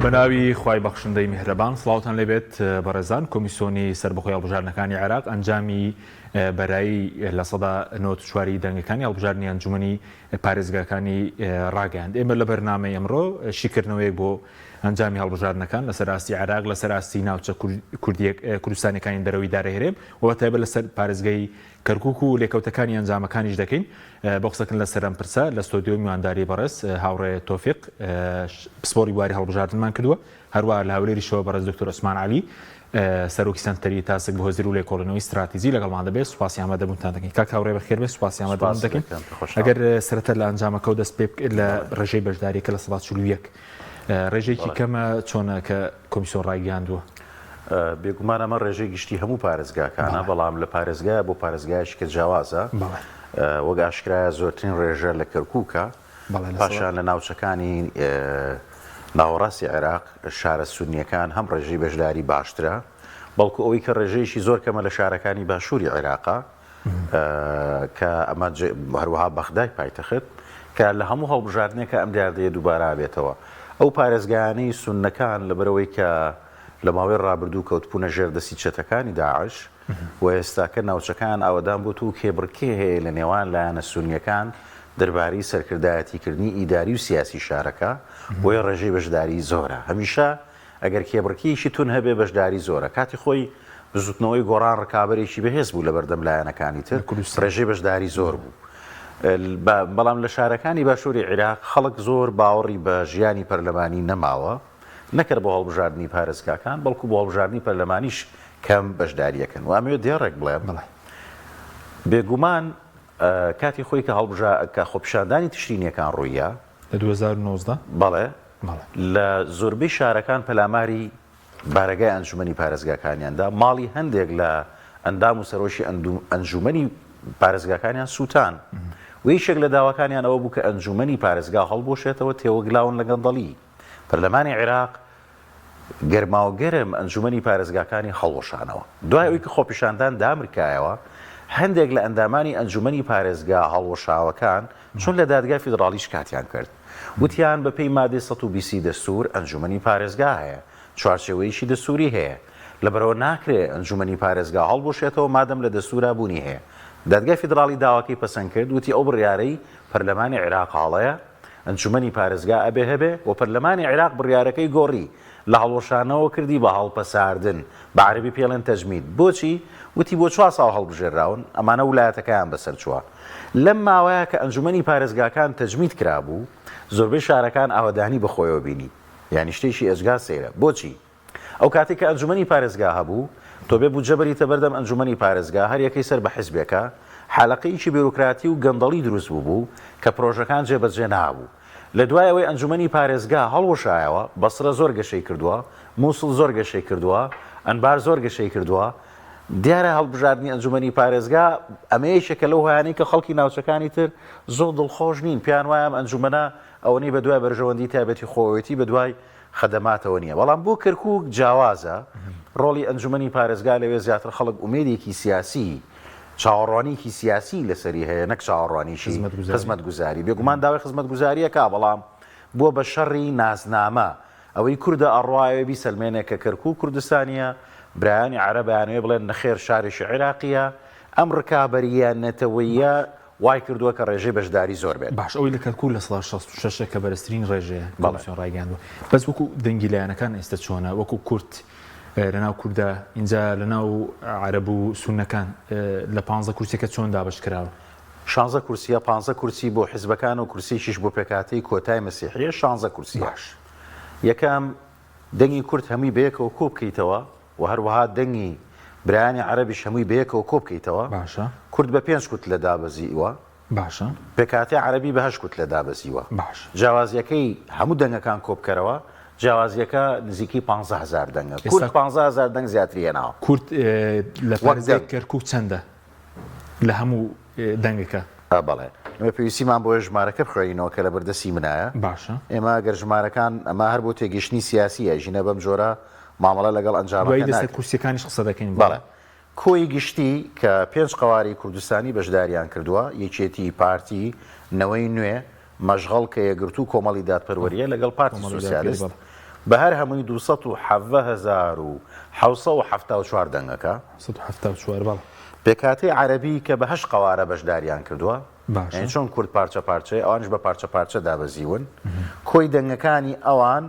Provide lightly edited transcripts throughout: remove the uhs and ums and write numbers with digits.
بەناوی خوای بەخشندەی میهرەبان سڵاوتان لێبێت بەڕێزان کۆمیسۆنی سەربەخۆی هەڵبژاردنەکانی عێراق ئەنجامی بەرایی 94% دەنگەکانی هەڵبژاردنی ئەنجومەنی پارێزگاکانی ڕاگەیاند ئێمە لە بەرنامەی ئەمڕۆ شیکردنەوەیەک بۆ ئەنجامی هەڵبژاردنەکان لەسەر ئاستی عێراق لەسەر ئاستی ناوچە کوردیەک کوردستانەکانی دەرەوەی دارە هەرێم و بەتایبەت لەسەر پارێزگای کەرکوک و لێکەوتەکانی ئەنجامەکانیش دەکەین. بۆ قسەکردن لەسەر ئەم پرسە لە ستۆدیۆ میوانداری بەڕێز هاوڕێ تۆفیق پسپۆڕی بواری هەڵبژاردنمان کردووە، هەروەها لە هەولێریشەوە بەڕێز دکتۆر عوسمان عەلی سەرۆکی سەنتەری تاسک بۆ هزر و لێکۆڵینەوەی ستراتیجی لەگەڵمان دەبێت. سوپاسی ئامادەبوونتان دەکەین. کاک هاوڕێ بەخێر بێن، سوپاسی ئامادەبوون دەکەین. ئەگەر سەرەتا لە ئەنجامەکەوە دەست پێ لە ڕێژەی بەشداریەکە 41% ڕێژەیەکی کەمە چۆنە کە کۆمیسیۆن ڕایگەیاندووە؟ بێگومان ئەمە ڕێژەی گشتی هەموو پارێزگاکانە، بەڵام لە پارێزگایە بۆ پارێزگایەکی کە جیاوازە. وەک ئاشکرایە زۆرترین ڕێژە لە کەرکووکە، پاشان لە ناوچەکانی ناوەڕاستی عێراق شارە سونییەکان هەم ڕێژەی بەشداری باشترە، بەڵکو ئەوەی کە ڕێژەیەکی زۆر کەمە لە شارەکانی باشووری عێراقە کە ئەمە هەروەها بەغدای پایتەخت کە لە هەموو هەڵبژاردنێکە ئەم دیاردەیە دووبارە ئەبێتەوە. ئەو پارێزگایانەی سوننەکان لەبەرئەوەی کە لە ماوەی ڕابردوو کەوتبوونە ژێر دەستی چەتەکانی داعش و ئێستاکە ناوچەکەیان ئاوەدان بۆتەوە و کێبڕکێ هەیە لە نێوان لایەنە سوننیەکان دەربارەی سەرکردایەتیکردنی ئیداری و سیاسی شارەکە، بۆیە ڕێژەی بەشداری زۆرە. هەمیشە ئەگەر کێبڕکێیەکی توند هەبێ بەشداری زۆرە. کاتی خۆی بزوتنەوەی گۆڕان ڕکابەرێکی بەهێز بوو لەبەردەم لایەنەکانی تر، ڕێژەی بەشداری زۆر بوو. بەڵام لە شارەکانی باشووری عیراق خەڵک زۆر باوەڕی بە ژیانی پەرلەمانی نەماوە، نەک هەر بۆ هەڵبژاردنی پارێزگاکان، بەڵکو بۆ هەڵبژاردنی پەرلەمانیش کەم بەشداری ئەکەن. و ئەمەوێت دێڕێک بڵێم، بێگومان کاتی خۆی کە هەڵبژا کە خۆپیشاندانی تشرینیەکان ڕووییا، لە 2019؟ بەڵێ، لە زۆربەی شارەکان پەلاماری بارەگای ئەنجومەنی پارێزگاکانیان دا، ماڵی هەندێک لە ئەندام و سەرۆکی ئەنجومەنی پارێزگاکانیان سووتان و یەکێک لە داواکانیان ئەوە بوو کە ئەنجومەنی پارێزگا هەڵبوەشێتەوە تێوەگلاون لە گەندەڵی. پەرلەمانی عێراق گەرماوگەرم ئەنجومەنی پارێزگاکانی هەڵوەشانەوە. دوای ئەوەی کە خۆپیشاندان دامرکایەوە، هەندێک لە ئەندامانی ئەنجومەنی پارێزگا هەڵوەشاوەکان چون لە دادگای فیدڕاڵی شکاتیان کرد. وتیان بەپێی مادەی 120 ی دەستوور ئەنجومەنی پارێزگا هەیە، چوارچێوەیەکی دەستووری هەیە. لەبەرئەوە ناکرێ ئەنجومەنی پارێزگا هەڵبوەشێتەوە مادەم لە دەستوورا بوونی هەیە. دادگای فیدڕاڵی داواکەی پەسەند کرد، وتی ئەو بڕیارەی پەرلەمانی عێراق هەڵەیە، ئەنجومەنی پارێزگا ئەبێ هەبێ و پەرلەمانی عێراق بڕیارەکەی گۆڕی، لە هەڵوەشانەوە کردی بە هەڵپەساردن، بە عەرەبی پێڵێن تجمید، بۆچی؟ وتی بۆ چوار ساڵ هەڵبژێرراون، ئەمانە ولایەتەکەیان بەسەر چووە. لەم ماوەیە کە ئەنجومەنی پارێزگاکان تجمید کرابوو، زۆربەی شارەکان ئاوەدانی بەخۆیەوە بینی. یانی شتێکی ئێجگار سەیرە. بۆچی؟ ئەو کاتەی کە ئەنجومەنی پارێزگا هەبوو، تۆ بێ بودجە بەریتە بەردەم ئەنجومەنی پارێزگا، هەر یەکەی سەر بە حزبێکە، حەلەقەیەکی بیرۆکراتی و گەندەڵی دروست بووبوو کە پرۆژەکان جێبەجێ نابوو. لە دوای ئەوەی ئەنجومەنی پارێزگا هەڵوەشایەوە، بەسرە زۆر گەشەی کردووە، موسڵ زۆر گەشەی کردووە، ئەنبار زۆر گەشەی کردووە. دیارە هەڵبژاردنی ئەنجومەنی پارێزگا ئەمە یەکێکە لەو هۆیانەی کە خەڵکی ناوچەکانی تر زۆر دڵخۆش نین، پێیان وایە ئەم ئەنجومەنە ئەوەنەی بەدوای بەرژەوەندی تایبەتی خۆیەتی، بەدوای خەدەماتەوە نییە، بەڵام بۆ کەرکووک جیاوازە، ڕۆڵی ئەنجومەنی پارێزگا لەوێ زیاتر خەڵک ئومێدێکی سیاسی، چاوەڕوانییەکی سیاسیی لەسەری هەیە نەک چاوەڕوانیی خزمەتگوزاری. بێگومان داوای خزمەتگوزاری ئەکا، بەڵام بووە بە شەڕی نازنامە، ئەوەی کوردە ئەڕوا ئەوێ بیسەلمێنێ کە کەرکووک کوردستانییە، برایانی عەرەب ئەیانەوێ بڵێن نەخێر شارێکی عێراقییە، ئەم ڕکابەرییە نەتەوەییە وای کردووە کە ڕێژەی بەشداری زۆر بێت. باش ئەوەی لە کەرکوک 66% ە کە بەرزترین ڕێژەیە کۆمیسیۆن ڕایگەیاندووە بەس وەکو دەنگی لایەنەکان ئێستا چۆنە وەکو کورد لەناو کوردا ئینجا لەناو عەرەب و سوننەکان لە پانزە کورسیەکە چۆن دابەش کراوە؟ شانزە کورسیە، پانزە کورسی بۆ حزبەکان و کورسیەکیش بۆ پێکهاتەی کۆتای مەسیحیە، شانزە کورسیە. باش. یەکەم، دەنگی کورد هەمووی بەیەکەوە کۆبکەیتەوە و هەروەها دەنگی برایانی عەرەبیش هەمووی بەیەکەوە کۆبکەیتەوە، باشە. کورد بە پێنج کوتلە دابەزیوە. باشە. پێکهاتەی عەرەبی بە هەشت کوتلە دابەزیوە. باشە. جیاوازییەکەی هەموو دەنگەکان کۆبکەرەوە، جیاوازییەکە نزیکەی 15000 دەنگە. کورد ئێستا 15000 دەنگ زیاتری هێناوە. کورد لە وەک پارێزگای دەنگ. کەرکووک چەندە لە هەموو دەنگەکە؟ ئا بەڵێ. ئێمە پێویستیمان بۆیە ژمارەکە بخوێنینەوە کە لەبەردەستی منایە. باشە. ئێمە ئەگەر ژمارەکان، ئەمە هەر بۆ تێگەیشتنی سیاسییە، ژینە بەم جۆرە مامەڵە لەگەڵ دوایی ئەنجامەکە لەسەر ناکرێت. کورسییەکانیش قسە دەکەین. بەڵێ. بەڵێ. کۆی گشتی کە پێنج قەوارەی کوردستانی بەشداریان کردووە، یەکێتی، پارتی، نەوەی نوێ، مەشغەڵ کە یەکگرتوو کۆمەڵی دادپەروەرییە لەگەڵ پارتی کۆمەڵی دادگەری سۆسیالست، بەڵێ. بە هەر هەمووی 217774 دەنگەکە. 174 بەڵێ. پێکهاتەی عەرەبی کە بە هەشت قەوارە بەشداریان کردووە، باشە. یانی چۆن کورد پارچە پارچەیە ئەوانیش بە پارچە پارچە دابەزیون، کۆی دەنگەکانی ئەوان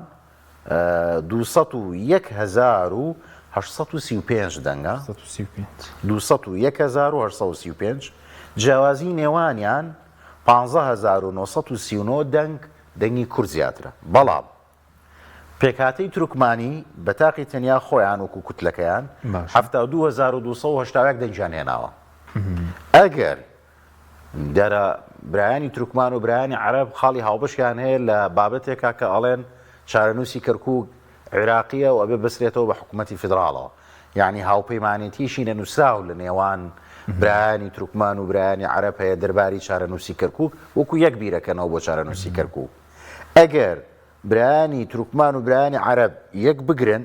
201835 دەنگە، 135. 201835، جیاوازی نێوانیان 15939 دەنگ دەنگی کورد زیاترە، بەڵام پێکهاتەی تورکمانی بە تاقی تەنیا خۆیان وەکو کوتلەکەیان 72281 دەنگیان هێناوە. ئەگەر دیارە برایانی تورکمان و برایانی عەرەب خاڵی هاوبەشیان هەیە لە بابەتێکا کە ئەڵێن چارەنووسی کەرکووک عێراقییە و ئەبێ بەسرێتەوە بە حکوومەتی فیدراڵەوە. یانی هاوپەیمانێتییەکی نەنووسراو لە نێوان برایانی تورکمان و برایانی عەرەب هەیە دەربارەی چارەنووسی کەرکووک، وەکو یەک بیرەکەنەوە بۆ چارەنووسی کەرکووک. ئەگەر برایانی تورکمان و برایانی عەرەب یەک بگرن،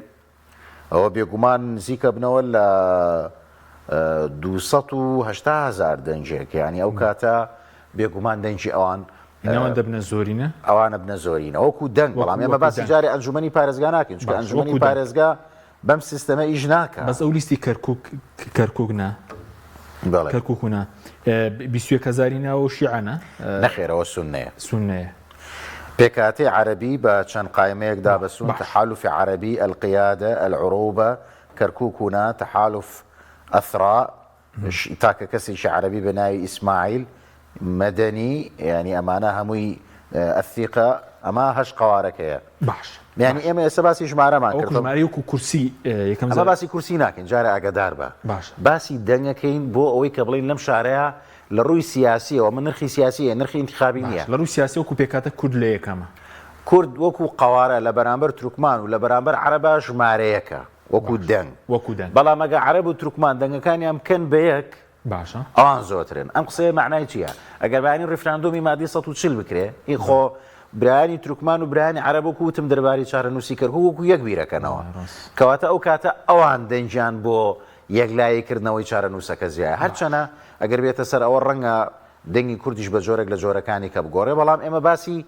ئەوە بێگومان نزیکەبنەوە لە 280 هەزار دەنگێک، یانی ئەو کاتە بێگومان دەنگی ئەوان ئەوان دەبنە زۆرینە؟ ئەوان ئەبنە زۆرینە وەکو دەنگ، بەڵام ئێمە باسی جارێ ئەنجومەنی پارێزگا ناکەین، چونکە ئەنجومەنی پارێزگا بەم سیستەمە ئیش ناکا. بەس ئەو لیستی کەرکوک کەرکوک نا بەڵێ. کەرکوک و نا 21 هەزاری ناوە و شیعە نا؟ نەخێر ئەوە سوننەیە. سوننەیە. پێکهاتەی عەرەبی بە چەند قایمەیەک دابەسوون، تەحالوفی عەرەبی، القیادە، العروبە، کەرکوک و نا، تەحالوف ئەثراء، تاکە کەسێکی عەرەبی بە ناوی ئیسماعیل مەدەنی یانی ئەمانە هەمووی ئەفریقا ئەمە هەش قوارەکەیە باش یانی ئێمە ئێستا باسی ژمارەمان کرد ژمارەی وەکو کورسی یەکەم ئەمە باسی کورسی ناکەین جارە ئاگادار بە باش باسی دەنگەکەین بۆ ئەوەی کە بڵین لەم شارەیە لە ڕووی سیاسیەوە من نرخی سیاسیە نرخی انتخابی نییە لە ڕووی سیاسی وەکو پێکاتە کورد لە یەکەمە کورد وەکو قوارە لە بەرامبەر تورکمان و لە بەرامبەر عەرەبا ژمارەیەکە وەکو دەنگ. وەکو دەنگ. بەڵام ئەگەر عەرەب و تورکمان دەنگەکانیان بکەن بە یەک، باشە. ئەوان زۆرترن. ئەم قسەیە مەعنای چییە؟ ئەگەر بەیانی ڕیفراندۆمی مادەی 140 بکرێ، ئی خۆ برایانی تورکمان و برایانی عەرەب وەکو وتم دەربارەی چارەنووسی کەرکووک وەکو یەک بیرەکەنەوە. کەواتە ئەو کاتە ئەوان دەنگیان بۆ یەکلایی کردنەوەی چارەنووسەکە زیایە. هەرچەنە ئەگەر بێتە سەر ئەوە ڕەنگە دەنگی کوردیش بە جۆرێک لە جۆرەکانی کە بگۆڕێ، بەڵام ئێمە باسی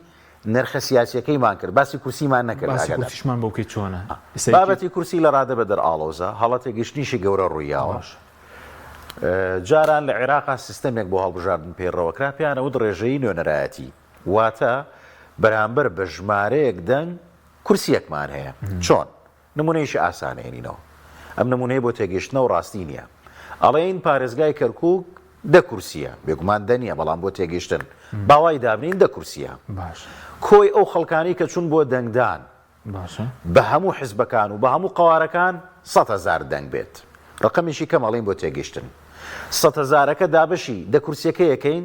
نرخە سیاسیەکەیمان کرد باسی کورسیمان نەکرد باسی کورسیشمان بۆ بکەی چۆنە؟ بابەتی کورسی لە ڕادە بەدەر ئاڵۆزە هەڵە تێگەشتنیشی گەورە ڕوویاوە جاران لە عێراقا سیستەمێک بۆ هەڵبژاردن پەیڕەوەکرا پێیان ئەوت ڕێژەیی نوێنەرایەتی واتە بەرامبەر بە ژمارەیەک دەنگ کورسیەکمان هەیە چۆن نمونەیەکی ئاسان ئەهێنینەوە. ئەم نمونەیە بۆ تێگەیشتنە و ڕاستی نییە. ئەڵێین پارێزگای کەرکوک دە کورسییە، بێگومان دە نییە بەڵام بۆ تێگەیشتن با وای دابنێین دە کورسییە. کۆی ئەو خەڵکانەی کە چوون بۆ دەنگدان بە هەموو حزبەکان و بە هەموو قەوارەکان 100,000 دەنگ بێت. ڕەقەمێکی کەم ئەڵێین بۆ تێگەیشتن. سەد هەزارەکە دابەشی دە کورسییەکەی ئەکەین،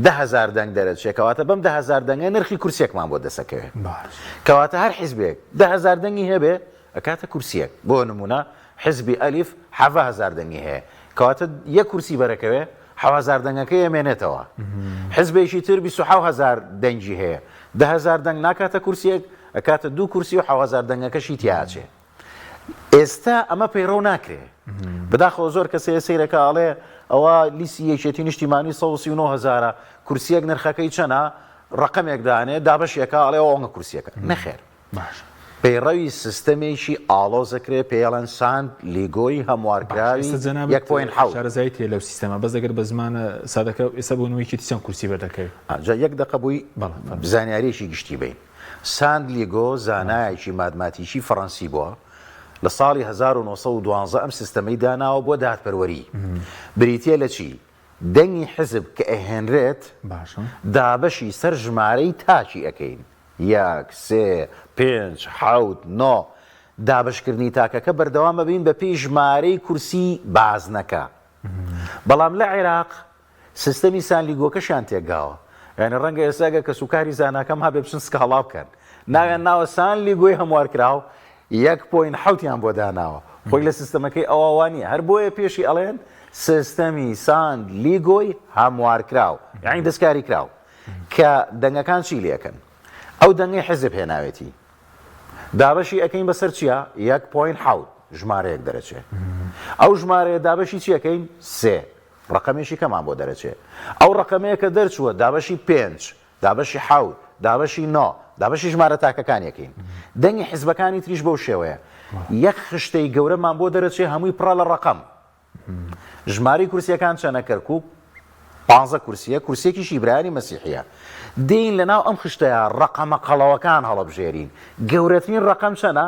10,000 دەنگ دەرەچێ کەواتە بەم 10,000 دەنگە نرخی کورسیەکمان بۆ دەسەکەوێ کەواتە هەر حیزبێک 10,000 دەنگی هەبێ ئەکاتە کورسیەک بۆ نمونە حزبی ئەلیف 10,000 دەنگی هەیە کەواتە یەک کورسی بەرەکەوێ 1000 دەنگەکەی ئەمێنێتەوە حزبێکی تر 26,000 دەنگی هەیە 10,000 دەنگ ناکاتە کورسیەک ئەکاتە دوو کورسی و 1000 دەنگەکەشی تیاچێ ئێستا ئەمە پەیڕەو ناکرێ بەداخەوە زۆر کەس هەیە سەیرەکە ئەڵێ ئەوە لیستی یەکێتی نیشتیمانی 139 هەزارە کورسیەک نرخەکەی چەنە ڕقمێک دانێ دابەشێکە ئەڵێ ئەوە کورسیەکە نەخێر باش پەیڕەوی سیستەمێکی ئاڵۆزەکرێ پێیڵەن ساند لیگۆی هەموارکراوی یەک point حەوت. شارەزایت هەیە لەو سیستەمە بەس ئەگەر بە زمانە سادەکە ئێستا بۆ نموونە یەکێتی چەند کورسی بەردەکەوێت؟ جا یەک دەقە بووی زانیاریەکی گشتی بین ساند لیگۆ زانایەکی ماتماتیکی فەڕەنسی بووە، لە ساڵی 1912 ئەم سیستەمەی داناوە بۆ دادپەروەری. بریتییە لە چی؟ دەنگی حزب کە ئەهێنرێت دابەشی سەر ژمارەی تاکی ئەکەین، یەک، سێ، پێنج، حەوت، نۆ، دابەشکردنی تاکەکە بەردەوام ئەبین بەپێی ژمارەی کورسی بازنەکە. بەڵام لە عێراق سیستەمی سانلیگۆکەشیان تێکگاوە یانی ڕەنگە ئێستا گەر کەسوکاری زاناکەم هەبێ بچن سکاڵا بکەن ناویان ناوە سان لیگۆی هەموارکراو یەک point حەوتیان بۆ داناوە خۆی لە سیستەمەکەی ئەوە وا نییە هەر بۆیە پێشی ئەڵێن سیستەمی سان لیگۆی هەموارکراو یعنی دەستکاری کراو کە دەنگەکان چی لەکەن ئەو دەنگەی حزب هێناوێتی دابەشی ئەکەین بەسەر چیا یەک point حەوت ژمارەیەک دەرەچێ ئەو ژمارەیە دابەشی چی ئەکەین سێ ڕەقەمێکی کەمان بۆ دەرەچێ. ئەو ڕەقەمەیە کە دەرچووە دابەشی پێنج، دابەشی حەوت، دابەشی نۆ، دابەشی ژمارە تاکەکانی ئەکەین. دەنگی حیزبەکانی تریش بەو شێوەیە. یەک خشتەی گەورەمان بۆ دەرەچێ هەمووی پڕە لە ڕەقەم. ژمارەی کورسیەکان چەنە کەرکوک؟ پانزە کورسیە، کورسیەکیشی برایانی مەسیحیە. دێین لەناو ئەم خشتەیا ڕەقەمە قەڵەوەکان هەڵەبژێرین. گەورەترین ڕەقەم چەنە؟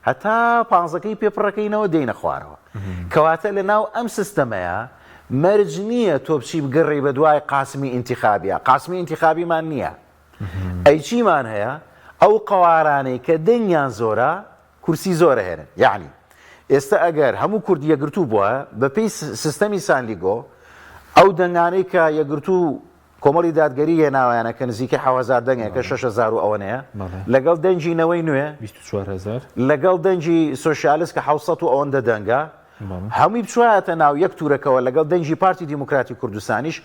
هەتا پانزەکەی پێ پڕەکەینەوە دێینە خوارەوە. کەواتە لەناو ئەم سیستەمەیا مەرج نییە تۆ بچی بگەڕێی بەدوای قاسمی ئینتیخابیا. قاسمی ئینتیخابیمان نییە. ئەی چیمان هەیە؟ ئەو قەوارانەی کە دەنگیان زۆرە کورسی زۆر ئەهێنن. یەعنی ئێستا ئەگەر هەموو کورد یەکگرتوو بوایە بەپێی سیستەمی سانلیگۆ ئەو دەنگانەی کە یەکگرتوو کۆمەڵی دادگەری هێناویانە کە نزیکەی 7000 دەنگێکە 6000 و ئەوەنەیە لەگەڵ دەنگی نەوەی نوێ 24000 لەگەڵ دەنگی سۆسیالست کە 700 و ئەوەندە دەنگە هەمووی بچوایەتە ناو یەک تورەکەوە لەگەڵ دەنگی پارتی دیموکراتی کوردستانیش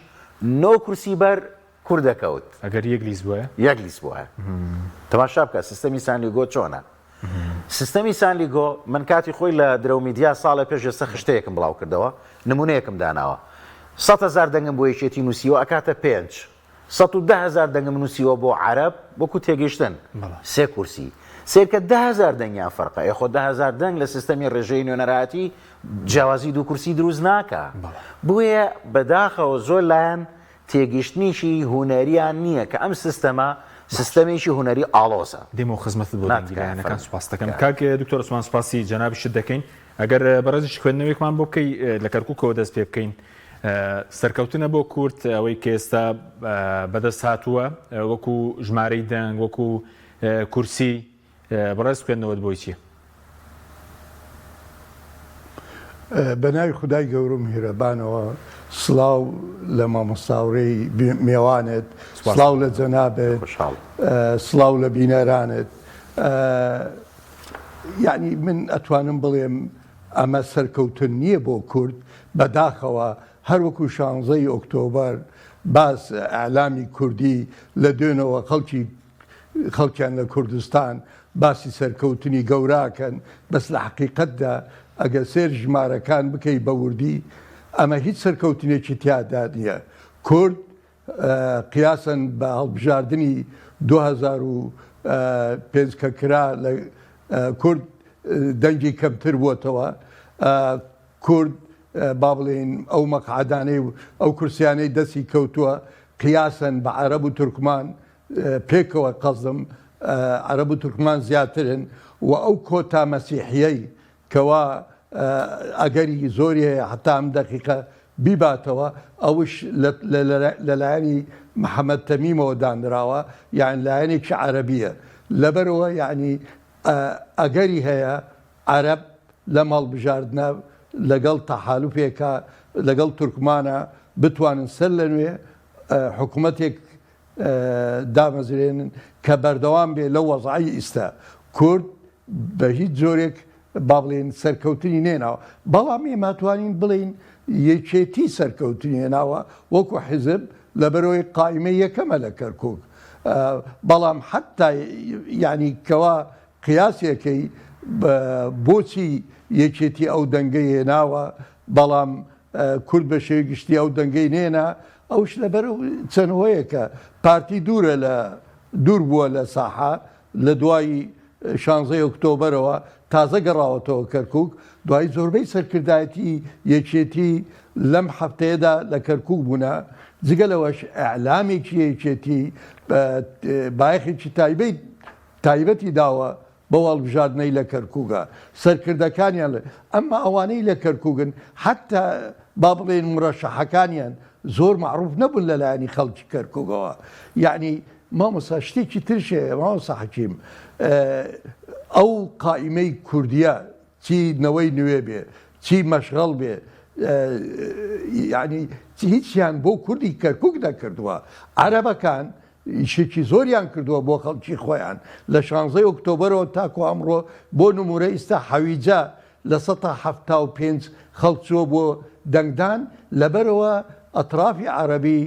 نۆ کورسی بەر کورد دەکەوت. ئەگەر یەک لیست بوایە؟ یەک لیست بوایە. تەماشا بکە سیستەمی سانلیگۆ چۆنە. سیستەمی سانلیگۆ من کاتی خۆی لە درەو میدیا ساڵێ پێش ئێستا خشتەیەکم بڵاو کردەوە نمونەیەکم داناوە 100 هەزار دەنگم بۆ یەکێتی نووسیوە ئەکاتە پێنج 110 هەزار دەنگم نووسیوە بۆ عەرەب وەکو تێگەیشتن سێ کورسی سێرکە 10 هەزار دەنگیان فەرقە ئێ خۆ 10 هەزار دەنگ لە سیستەمی ڕێژەی نوێنەرایەتی جیاوازی دوو کورسی دروست ناکا بۆیە بەداخەوە زۆر لایەن تێگەیشتنێکی هونەریان نییە کە ئەم سیستەمە سیستەمێکی هونەری ئاڵۆزە. دێمەوە خزمەتت بۆ دەنگی لایەنەکان سوپاست دەکەم. کاک دکتۆر عوسمان سوپاسی جەنابیشت دەکەین. ئەگەر بەڕێزیش خوێندنەوەیەکمان بۆ بکەی لە کەرکوکەوە دەست پێ بکەین. سەرکەوتنە بۆ کورد ئەوەی کە ئێستا بەدەست هاتووە وەکو ژمارەی دەنگ وەکو کورسی بەڕێز خوێندنەوەت بۆی چیە؟ بەناوی خودای گەورە و میهرەبانەوە سڵاو لە مامۆستا هاوڕێی مێوانت، سڵاو لە جەنابت، سڵاو لە بینەرانت. یعنی من ئەتوانم بڵێم ئەمە سەرکەوتن نییە بۆ کورد، بەداخەوە هەروەکو شانزەی ئۆکتۆبەر باس ئیعلامی کوردی لە دوێنەوە خەڵکی خەڵکیان لە کوردستان باسی سەرکەوتنی گەورە ئەکەن بەس لە حەقیقەتدا ئەگەر سێر ژمارەکان بکەی بە وردی ئەمە هیچ سەرکەوتنێکی تیادا نییە کورد قیاسەن بە هەڵبژاردنی 2005 کە کرا لە کورد دەنگی کەمتر بووەتەوە کورد با بڵێین ئەو مەقعەدانەی و ئەو کورسیانەی دەستی کەوتووە قیاسەن بە عەرەب و تورکمان پێکەوە قەزم عەرەب و تورکمان زیاترن و ئەو کۆتا مەسیحیەی کەوا ئەگەری زۆری هەیە حتا ئەم دەقیقە بیباتەوە ئەوش لەلایەنی محەممەد تەمیمەوە دانراوە یان لایەنێکی عەرەبیە لەبەرەوە یعنی ئەگەری هەیە عەرەب لەم هەڵبژاردنە لەگەڵ تەحالوفێکا لەگەڵ تورکمانە بتوانن سەر لە نوێ حکوومەتێک دامەزرێنن کە بەردەوام بێ لەو وەزعەی ئیستا کورد بە هیچ جۆرێک با بڵێن سەرکەوتنی نێناوە بەڵام ئێمە توانین بڵێین یەکێتی سەرکەوتنی هێناوە وەکو حیزب لەبەرەوەی قائیمەی یەکەمە لە کەرکک بەڵام حتا یعنی کەوا قیاسێکەی بۆچی یەکێتی ئەو دەنگەی هێناوە بەڵام کورد بە شێوەی گشتی ئەو دەنگەی نێنا، ئەوش لەبەر چەند هۆیەکە، پارتی دوورە لە دوور بووە لە ساحە، لە دوای شانزەی ئۆکتۆبەرەوە تازە گەڕاوەتەوە کەرکوک، دوای زۆربەی سەرکردایەتی یەکێتی لەم هەفتەیەدا لە کەرکوک بوونە، جگە لەوەش ئیعلامێکی یەکێتی بایەخێکی تایبەت تایبەتی داوە بەو هەڵبژاردنەی لە کەرکوکە سەرکردەکانیان لە ئەمما ئەوانەی لە کەرکوکن حەتا با بڵێین مورەشەحەکانیان زۆر مەعروف نەبوون لە لایەنی خەڵکی کەرکوکەوە یەعنی مامۆستا شتێکی ترش هەیە مامۆستا حەکیم ئەو قائیمەی کوردیە چی نەوەی نوێ بێ چی مەشغەڵ بێ یعنی هیچیان بۆ کوردی کەرکک نەکردووە عەرەبەکان ئیشێکی زۆریان کردووە بۆ خەڵکی خۆیان لە شانزەی ئۆکتۆبەرەوە تاکو ئەمڕۆ بۆ نموورە ئیستا حەویجە 75% خەڵک چووە بۆ دەنگدان لەبەرەوە ئەترافی عەرەبی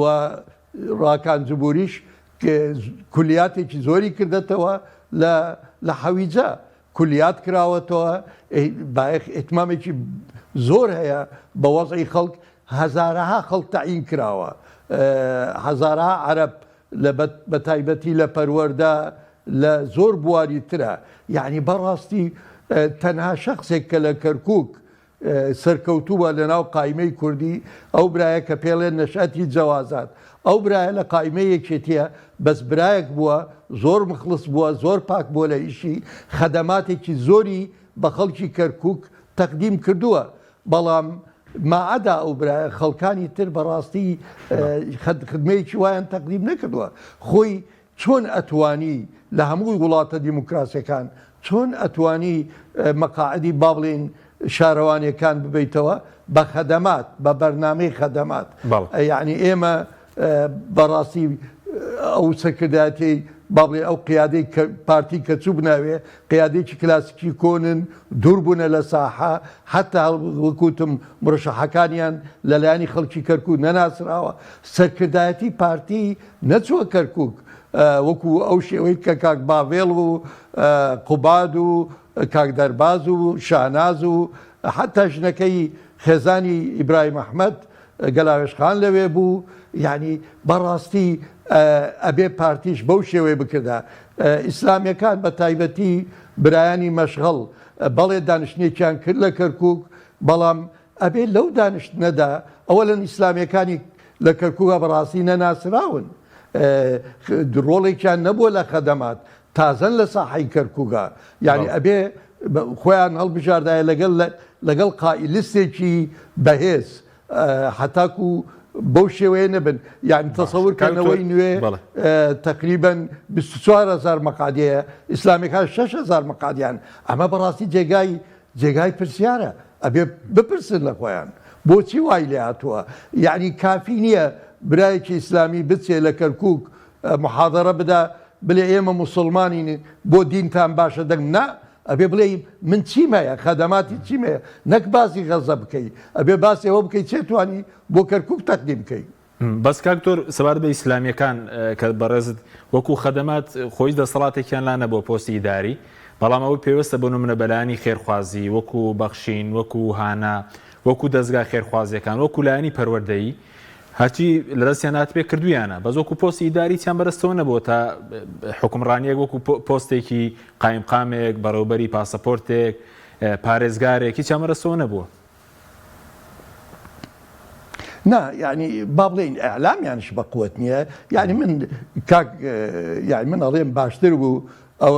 و ڕاکان جبوریش کولیاتێکی زۆری کردەتەوە لە حەویجە کولیات کراوەتەوە بایەخ ئیهتمامێکی زۆر هەیە بە وەزعی خەڵک هەزارەها خەڵک تەعین کراوە هەزارەها عەرەب. لە بە تایبەتی لە پەروەردە لە زۆر بواری ترە یعنی بەڕاستی تەنها شخصێک کە لە کەرکک سەرکەوتووە لە ناو قایمەی کوردی ئەو برایە کە پێڵێن نەشئەتی جەوازات ئەو برایە لە قایمەی یەکێتیە بەس برایەک بووە زۆر مخلص بووە زۆر پاک بووە لە ئیشی خەدەماتێکی زۆری بە خەڵکی کەرکوک تەقدیم کردووە بەڵام ماعەدا ئەو برایە خەڵکانی تر بەڕاستی خدمەیەکی وایان تەقدیم نەکردووە خۆی چۆن ئەتوانی لە هەموو وڵاتە دیموکراسیەکان چۆن ئەتوانی مەقاعدی با بڵێین شارەوانیەکان ببەیتەوە بە خەدەمات بە بەرنامەی خەدەمات یعنی ئێمە بەڕاستی ئەو سەرکردایەتی با بڵێ ئەو قیادەی پارتی کە چوو بناوێ قیادێکی کلاسیکی کۆنن دوور بوونە لە ساحە حتا وەکوتم مرەشەحەکانیان لەلایەنی خەڵکی کەرکوک نەناسراوە سەرکردایەتی پارتی نەچووە کەرکوک وەکو ئەو شێوەی کە کاک باڤێڵ و قوباد و کاک دەرباز و شاناز و حتا ژنەکەی خێزانی ئیبراهیم ئەحمەد گەلاوێژ خان لەوێ بوو یعنی بەڕاستی ئەبێ پارتیش بەو شێوەی بکردا ئیسلامیەکان بە تایبەتی برایانی مەشغەڵ بەڵێ دانیشتنێکیان کرد لە کەرکک بەڵام ئەبێ لەو دانیشتنەدا ئەوەلەن ئیسلامیەکانی لە کەرکوکا بەڕاستی نەناسراون ڕۆڵێکیان نەبووە لە خەدەمات تازەن لە ساحەی کەرکوکا یعنی ئەبێ خۆیان هەڵبژاردایە لەگەڵ لەگەڵ قائیلستێکی بەهێز حتاکو بەو شێوەیە نەبن یعنی تەسەور کەنەوەی نوێ تقریبا 24هزار مەقعدەیە ئیسلامیەکان 6هزار مەقعدیان ئەمە بەڕاستی جێگای جێگای پرسیارە ئەبێ بپرسن لە خۆیان بۆچی وای لێ هاتووە یعنی کافی نییە برایەکی ئیسلامی بچێ لە کەرکک محاضرە بدا بلێ ئێمە موسڵمانین بۆ دینتان باشە دەنگ نا ئەبێ بڵێ من چیم هەیە خەدەماتی چیم هەیە نەک باسی غەزە بکەی ئەبێ باسی ئەوە بکەی چێ توانی بۆ کەرکک تەقدیم بکەی. بەس کاک دکتۆر سەبارەت بە ئیسلامیەکان کە بەڕێزت وەکو خەدەمات خۆ هیچ دەسەڵاتێکیان لا نەبووە پۆستی ئیداری بەڵام ئەوەی پێوەستە بۆ نمونە بەلایەنی خێرخوازی وەکو بەخشین وەکو هانا وەکو دەزگا خێرخوازیەکان وەکو لایەنی پەروەردەیی هەرچی لەدەستیان هاتبێ کردویانە بەس وەکو پۆستی ئیداری چیان بەدەستەوە نەبووە تا حکومڕانیەک وەکو پۆستێکی قایمقامێک بەڕێوبەری پاسەپۆرتێک پارێزگارێک هیچیان بەدەستەوە نەبووە. نا یعنی با بڵێین ئیعلامیانش بە قوت نییە یعنی من کاک یعنی من ئەڵێم باشتر بوو ئەو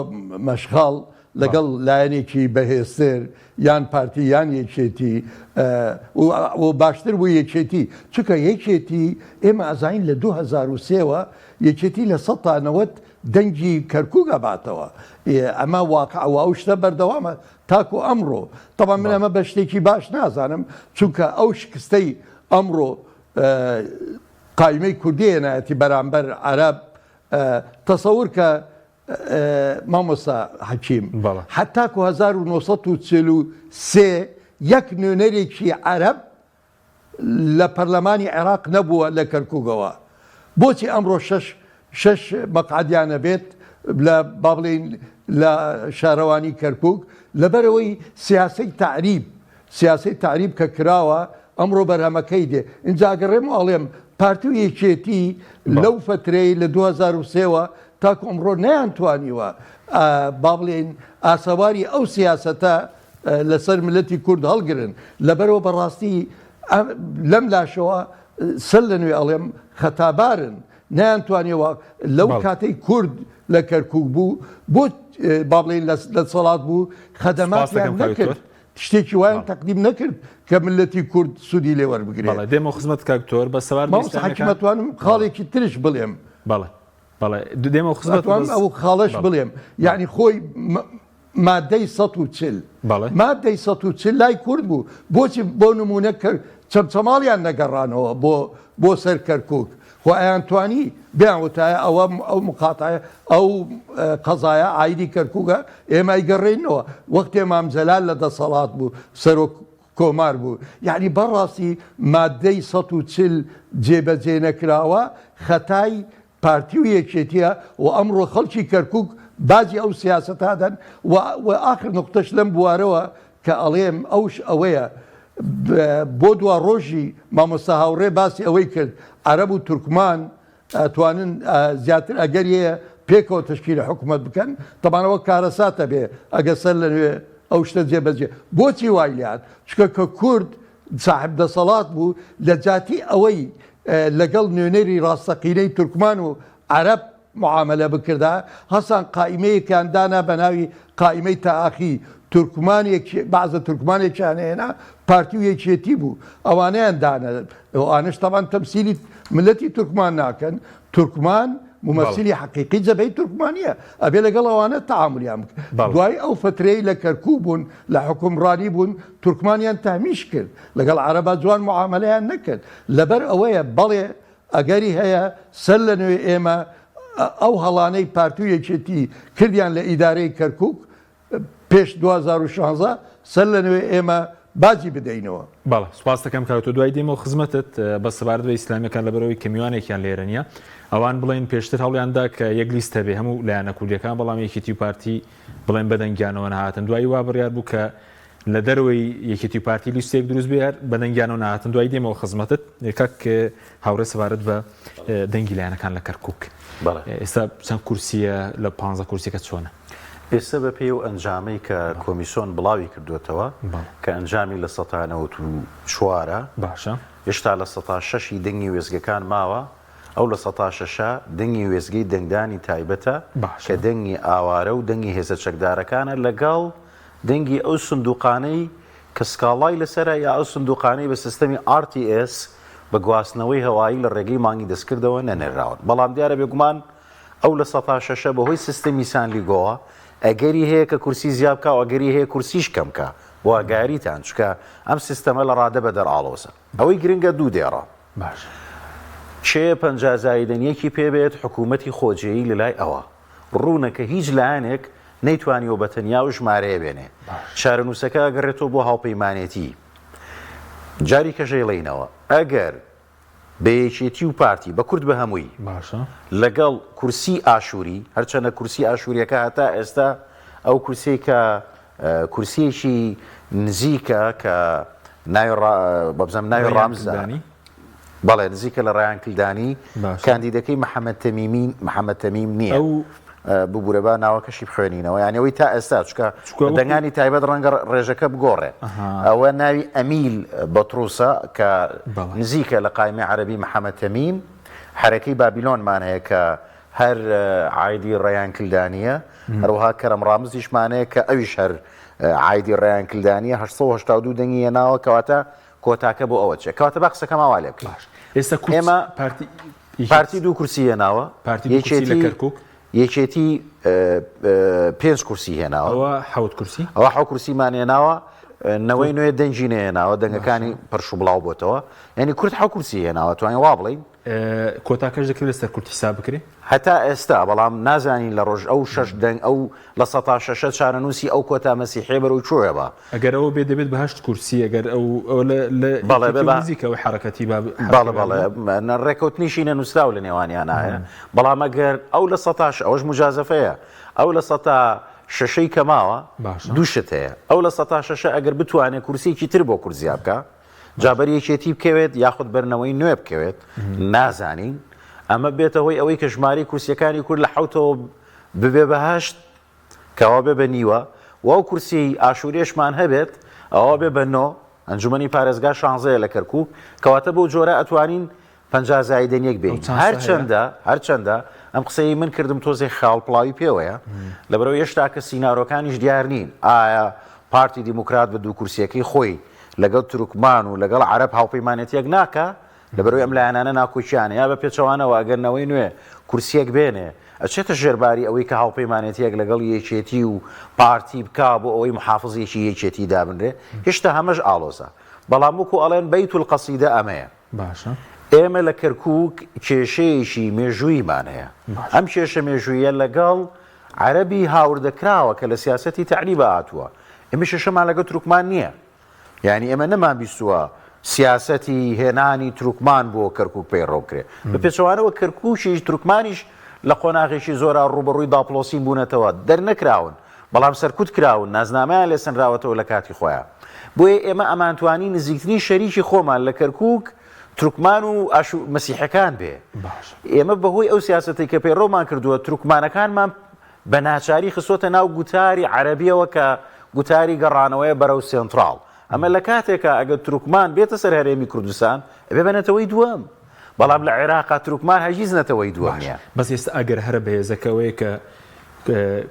مەشخاڵ لەگەڵ لایەنێکی بەهێزتر یان پارتی یان یەکێتی و باشتر بوو یەکێتی چونکە یەکێتی ئێمە ئەزانین لە 2023ەوە یەکێتی لە 1990 دەنگی کەرکک ئەباتەوە ئەمە واقع و ئەو شتە بەردەوامە تاکو ئەمڕۆ تەبعەن من ئەمە بە شتێکی باش نازانم چونکە ئەو شکستەی ئەمڕۆ قایمەی کوردی هێنایەتی بەرامبەر عەرەب تەسەور کە مامۆستا حەکیم حتاکو 1943 یەک نوێنەرێکی عەرەب لە پەرلەمانی عێراق نەبووە لە کەرکوکەوە بۆچی ئەمڕۆ شەش شەش مەقعەدیان نەبێت لە با بڵێین لە شارەوانی کەرکوک لەبەرەوەی سیاسەی تەعریب سیاسەی تەعریب کە کراوە ئەمڕۆ بەرهەمەکەی دێ ئینجا گەڕێم و ئەڵێم پارتی و یەکێتی لەو فترەی لە 2023ەوە تاکو ئەمڕۆ نەیانتوانیوە با بڵێین ئاسەواری ئەو سیاسەتە لەسەر ملەتی کورد هەڵگرن لەبەرەوە بەڕاستی لەم لاشەوە سەر لە نوێ ئەڵێم خەتابارن نەیانتوانیەوە لەو کاتەی کورد لە کەرکک بوو بۆ با بڵێین لە سەڵات بوو خەدەماتیان نەکرد شتێکی وایان تەقدیم نەکرد کە ملەتی کورد سوودی لێ وەربگرێت. بەڵێ دێمەوە خزمەت کاک دکتۆر بە سەوار مامۆستا حەکیم ئەتوانم خاڵێکی ترش بڵێم. بەڵێ بەڵێ دێمەوە خزمەت ئەتوانم ئەو خاڵەش بڵێم یعنی خۆی مادەی 140 مادەی 140 لای کورد بوو بۆچی بۆ نمونە کە چەمچەماڵیان نەگەڕانەوە بۆ بۆ سەر کەرکک خۆ ئەیان توانی بیان وتایە ئەوە ئەو مقاتعە ئەو قەزایە ئایدی کەرکوکە ئێمە ئەیگەڕێنەوە وەختێ مام جەلال لە دەسەڵات بوو سەرۆک کۆمار بوو یعنی بەڕاستی مادەی 140 جێبەجێ نەکراوە خەتای پارتی و یەکێتیە و ئەمڕۆ خەڵکی کەرکک باجی ئەو سیاسەتە دەن و ئاخر نقطەش لەم بوارەوە کە ئەڵێم ئەوش ئەوەیە بۆ دوا ڕۆژی مامۆستا هاوڕێ باسی ئەوەی کرد عەرەب و تورکمان. ئەتوانن زیاتر ئەگەری هەیە پێکەوە تەشکیلی حکومەت بکەن، تەبعەن ئەوە کارەساتە بێ ئەگەر سەر لە نوێ ئەو شتە جێبەجێ. بۆچی وای لێهات؟ چونکە کە کورد ساحب دەسەڵات بوو لە جاتی ئەوەی لەگەڵ نوێنەری ڕاستەقینەی تورکمان و عەرەب معامەلە بکردا، هەسان قائیمەیەکیان دانا بە ناوی قائیمەی تاخی، تورکمانێک بەعزە تورکمانێکیان هێنا پارتی و یەکێتی بوو ئەوانەیان دانا، ئەوانەش تەبعەن تەمسیلی ملەتی تورکمان ناکەن، تورکمان مومەسیلی حەقیقی جەبهەی تورکمانیە، ئەبێ لەگەڵ ئەوانە تەعامولیان بکە. دوای ئەو فەترەی لە کەرکوک بوون لە حوکمڕانی بوون تورکمانیان تەهمیش کرد، لەگەڵ عەرەبا جوان معامەلەیان نەکرد، لەبەر ئەوەیە بەڵێ ئەگەری هەیە سەر لە نوێ ئێمە ئەو هەڵانەی پارتی و یەکێتی کردیان لە ئیدارەی کەرکوک پێش 2016 سەر لە نوێ ئێمە باجی بدەینەوە. بەڵێ سوپاست دەکەم کاک تۆ دوای دێمەوە خزمەتت بەس سەبارەت بە ئیسلامیەکان لەبەرئەوەی کە میوانێکیان لێرە نیە ئەوان بڵێن پێشتر هەوڵیان دا کە یەک لیست هەبێ هەموو لایەنە کوردیەکان بەڵام یەکێتی و پارتی بڵێن بەدەنگیانەوە نەهاتن دوایی وا بڕیار بوو کە لە دەرەوەی یەکێتی و پارتی لیستێک دروست بێ هەر بەدەنگیانەوە نەهاتن دوایی دێمەوە خزمەتت کاک هاوڕێ سەبارەت بە دەنگی لایەنەکان لە کەرکک ئێستا چەند کورسیە لە پ کورسیەکە چۆنە؟ ئێستا بە پێی ئەو ئەنجامەی کە کۆمیسۆن بڵاوی کردوێتەوە کە ئەنجامی لە سەتا 94ە باشە هێشتا لە سەتا شەشی دەنگی وێستگەکان ماوە ئەو لە سەتا شەشە دەنگی وێستگەی دەنگدانی تایبەتە کە دەنگی ئاوارە و دەنگی هێزە چەکدارەکانە لەگەڵ دەنگی ئەو سندوقانەی کە سکاڵای لەسەرە یا ئەو سندوقانەی بە سیستەمی RTS بە گواستنەوەی هەوایی لە ڕێگەی مانگی دەستکردەوە نەنێرراون. بەڵام دیارە بێگومان ئەو لە سەتا شەشە بەهۆی سیستەمی سانلیگۆوە ئەگەری هەیە کە کورسی زیا بکا و ئەگەری هەیە کورسیش کەم کا بۆ ئاگاریتان چونکە ئەم سیستەمە لە ڕادە بەدەر ئاڵۆزە. ئەوەی گرنگە دوو دێڕە. باشە. کێ 50 زایدەن یەکی پێ بێت حکوومەتی خۆجێیی لەلای ئەوە. ڕوونە کە هیچ لایەنێک نەیتوانیوە بە تەنیا ئەو ژمارەیە بێنێ. چارەنووسەکە ئەگەڕێتەوە بۆ هاوپەیمانێتی. جاری کەش ئەیڵێینەوە، ئەگەر بە یەکێتی و پارتی، بە کورد بە هەمووی، لەگەڵ کورسی ئاشووری، هەرچەندە کورسی ئاشوورییەکە هەتا ئێستا ئەو کورسیەی کە کورسییەکی نزیکە کە ناوی ڕا بەبزانم ناوی ڕامزە. بەڵێ نزیکە لە ڕەیان کلدانی کاندیدەکەی محەمەد تەمیمی محەمەد تەمیم نییە ئەو ببورە با ناوەکەشی بخوێنینەوە یانی ئەوەی تا ئێستا چکە دەنگانی تایبەت ڕەنگە ڕێژەکە بگۆڕێ ئەوە ناوی ئەمیل بەتروسە کە نزیکە لە قایمی عەربی محەمەد تەمیم حەرەکەی بابیلۆنمان هەیە کە هەر عایدی ڕەیان کلدانیە هەروەها کەرەم ڕامزیشمانەیە کە ئەویش هەر عایدی ڕەیان کلدانیە 1970 دەنگی هێناوە کەواتە کۆتاکە بۆ ئەوە چیە؟ کەواتە با قسەکەم ئاوا لێ بکەین. باش ئێستا کورد ئێمە پارتی پارتی دوو کورسی هێناوە پارتی دوو کورسی لە یەکێتی کەرکوک یەکێتی پێنج کورسی هێناوە ئەوە حەوت کورسی ئەوە حەو کورسیمان هێناوە نەوەی نوێ دەنگی نەهێناوە دەنگەکانی پرش و بڵاو بۆتەوە یعنی کورد حەو کورسی هێناوە توانین وا بڵێین کۆتاکەش دەکرێت لەسەر کورد حیساب بکرێ؟ هەتا ئێستا، بەڵام نازانین لە ڕۆژ ئەو شەش دەنگ ئەو لە سەتا شەشە چارەنووسی ئەو کۆتا مەسیحیە بەرەو کوێ با؟ ئەگەر ئەوە بێ دەبێت بە هەشت کورسی ئەگەر ئەو ئەوە لە لە بەڵێ یەکێتی بە نزیکە ئەو حەرەکەتی با بەڵێ حەرەکەی بەڵێ بابلۆن. نە ڕێکەوتنیشی نەنووسراو لە نێوانیانا هەیە بەڵام ئەگەر ئەو لە سەتا ئەوەش موجازەفەیە ئەو لە سەتا شەشەی کە ماوە باشە. دوو شت هەیە ئەو لە سەتا شەشە ئەگەر بتوانێ کورسیەکی تر بۆ کورد زیا بکا جا بەر یەکێتی بکەوێت یاخود بەر نەوەی نوێ بکەوێت نازانین، ئەمە بێتە هۆی ئەوەی کە ژمارەی کورسیەکانی کورد لە حەوتەوە ببێ بە هەشت کەوا بێ بە نیوە و ئەو کورسی ئاشووریشمان هەبێت ئەوە بێ بە نۆ ئەنجومەنی پارێزگا شانزەیە لە کەرکوک کەواتە بەو جۆرە ئەتوانین 50 زایدەن یەک بێین هەرچەندە هەرچەندە ئەم قسەی من کردم تۆزێک خاڵپڵاوی پێوەیە لەبەرەوە هێشتا کە سینارۆکانیش دیار نین ئایا پارتی دیموکرات بە دوو کورسیەکەی خۆی لەگەڵ تورکمان و لەگەڵ عەرەب هاوپەیمانێتیەک ناکا، لەبەرئەوەی ئەم لایەنانە ناکۆکیانە، یا بە پێچەوانەوە ئەگەر نەوەی نوێ کورسیەک بێنێ ئەچێتە ژێر باری ئەوەی کە هاوپەیمانێتیەک لەگەڵ یەکێتی و پارتی بکا بۆ ئەوەی محافزێکی یەکێتی دابنرێ، هێشتا هەمەش ئاڵۆزە. بەڵام وەکو ئەڵێن بەیت القصیدە ئەمەیە. باشە. ئێمە لە کەرکوک کێشەیەکی مێژووییمان هەیە. ئەم کێشە مێژوویە لەگەڵ عەرەبی هاوردەکراوە کە لە سیاسەتی تەعریبا هاتووە. ئێمە کێشەمان لەگەڵ تورکمان نییە. یانی ئێمە نەمانبیستووە سیاسەتی هێنانی تورکمان بۆ کەرکوک پەیڕەو بکرێ. بە پێچەوانەوە کەرکوکیش تورکمانیش لە قۆناغێکی زۆرا ڕووبەڕووی داپڵۆسین بوونەتەوە، دەرنەکراون، بەڵام سەرکوت کراون، نازنامەیان لێ سەنراوەتەوە لە کاتی خۆیا. بۆیە ئێمە ئەمانتوانی نزیکترین شەریکی خۆمان لە کەرکوک. تورکمان و ئاشو مەسیحەکان بێ. ئێمە بەهۆی ئەو سیاسەتەی کە پەیڕەومان کردووە تورکمانەکانمان بە ناچاری خستۆتە ناو گوتاری عەرەبیەوە کە گوتاری گەڕانەوەیە بەرەو سێنتراڵ. ئەمە لە کاتێکا ئەگەر تورکمان بێتە سەر هەرێمی کوردستان ئەبێ بە نەتەوەی دووەم. بەڵام لە عێراقا تورکمان هەرگیز نەتەوەی دووەم باشە نیە. بەس ئێستا ئەگەر هەرە بەهێزەکە ئەوەیە کە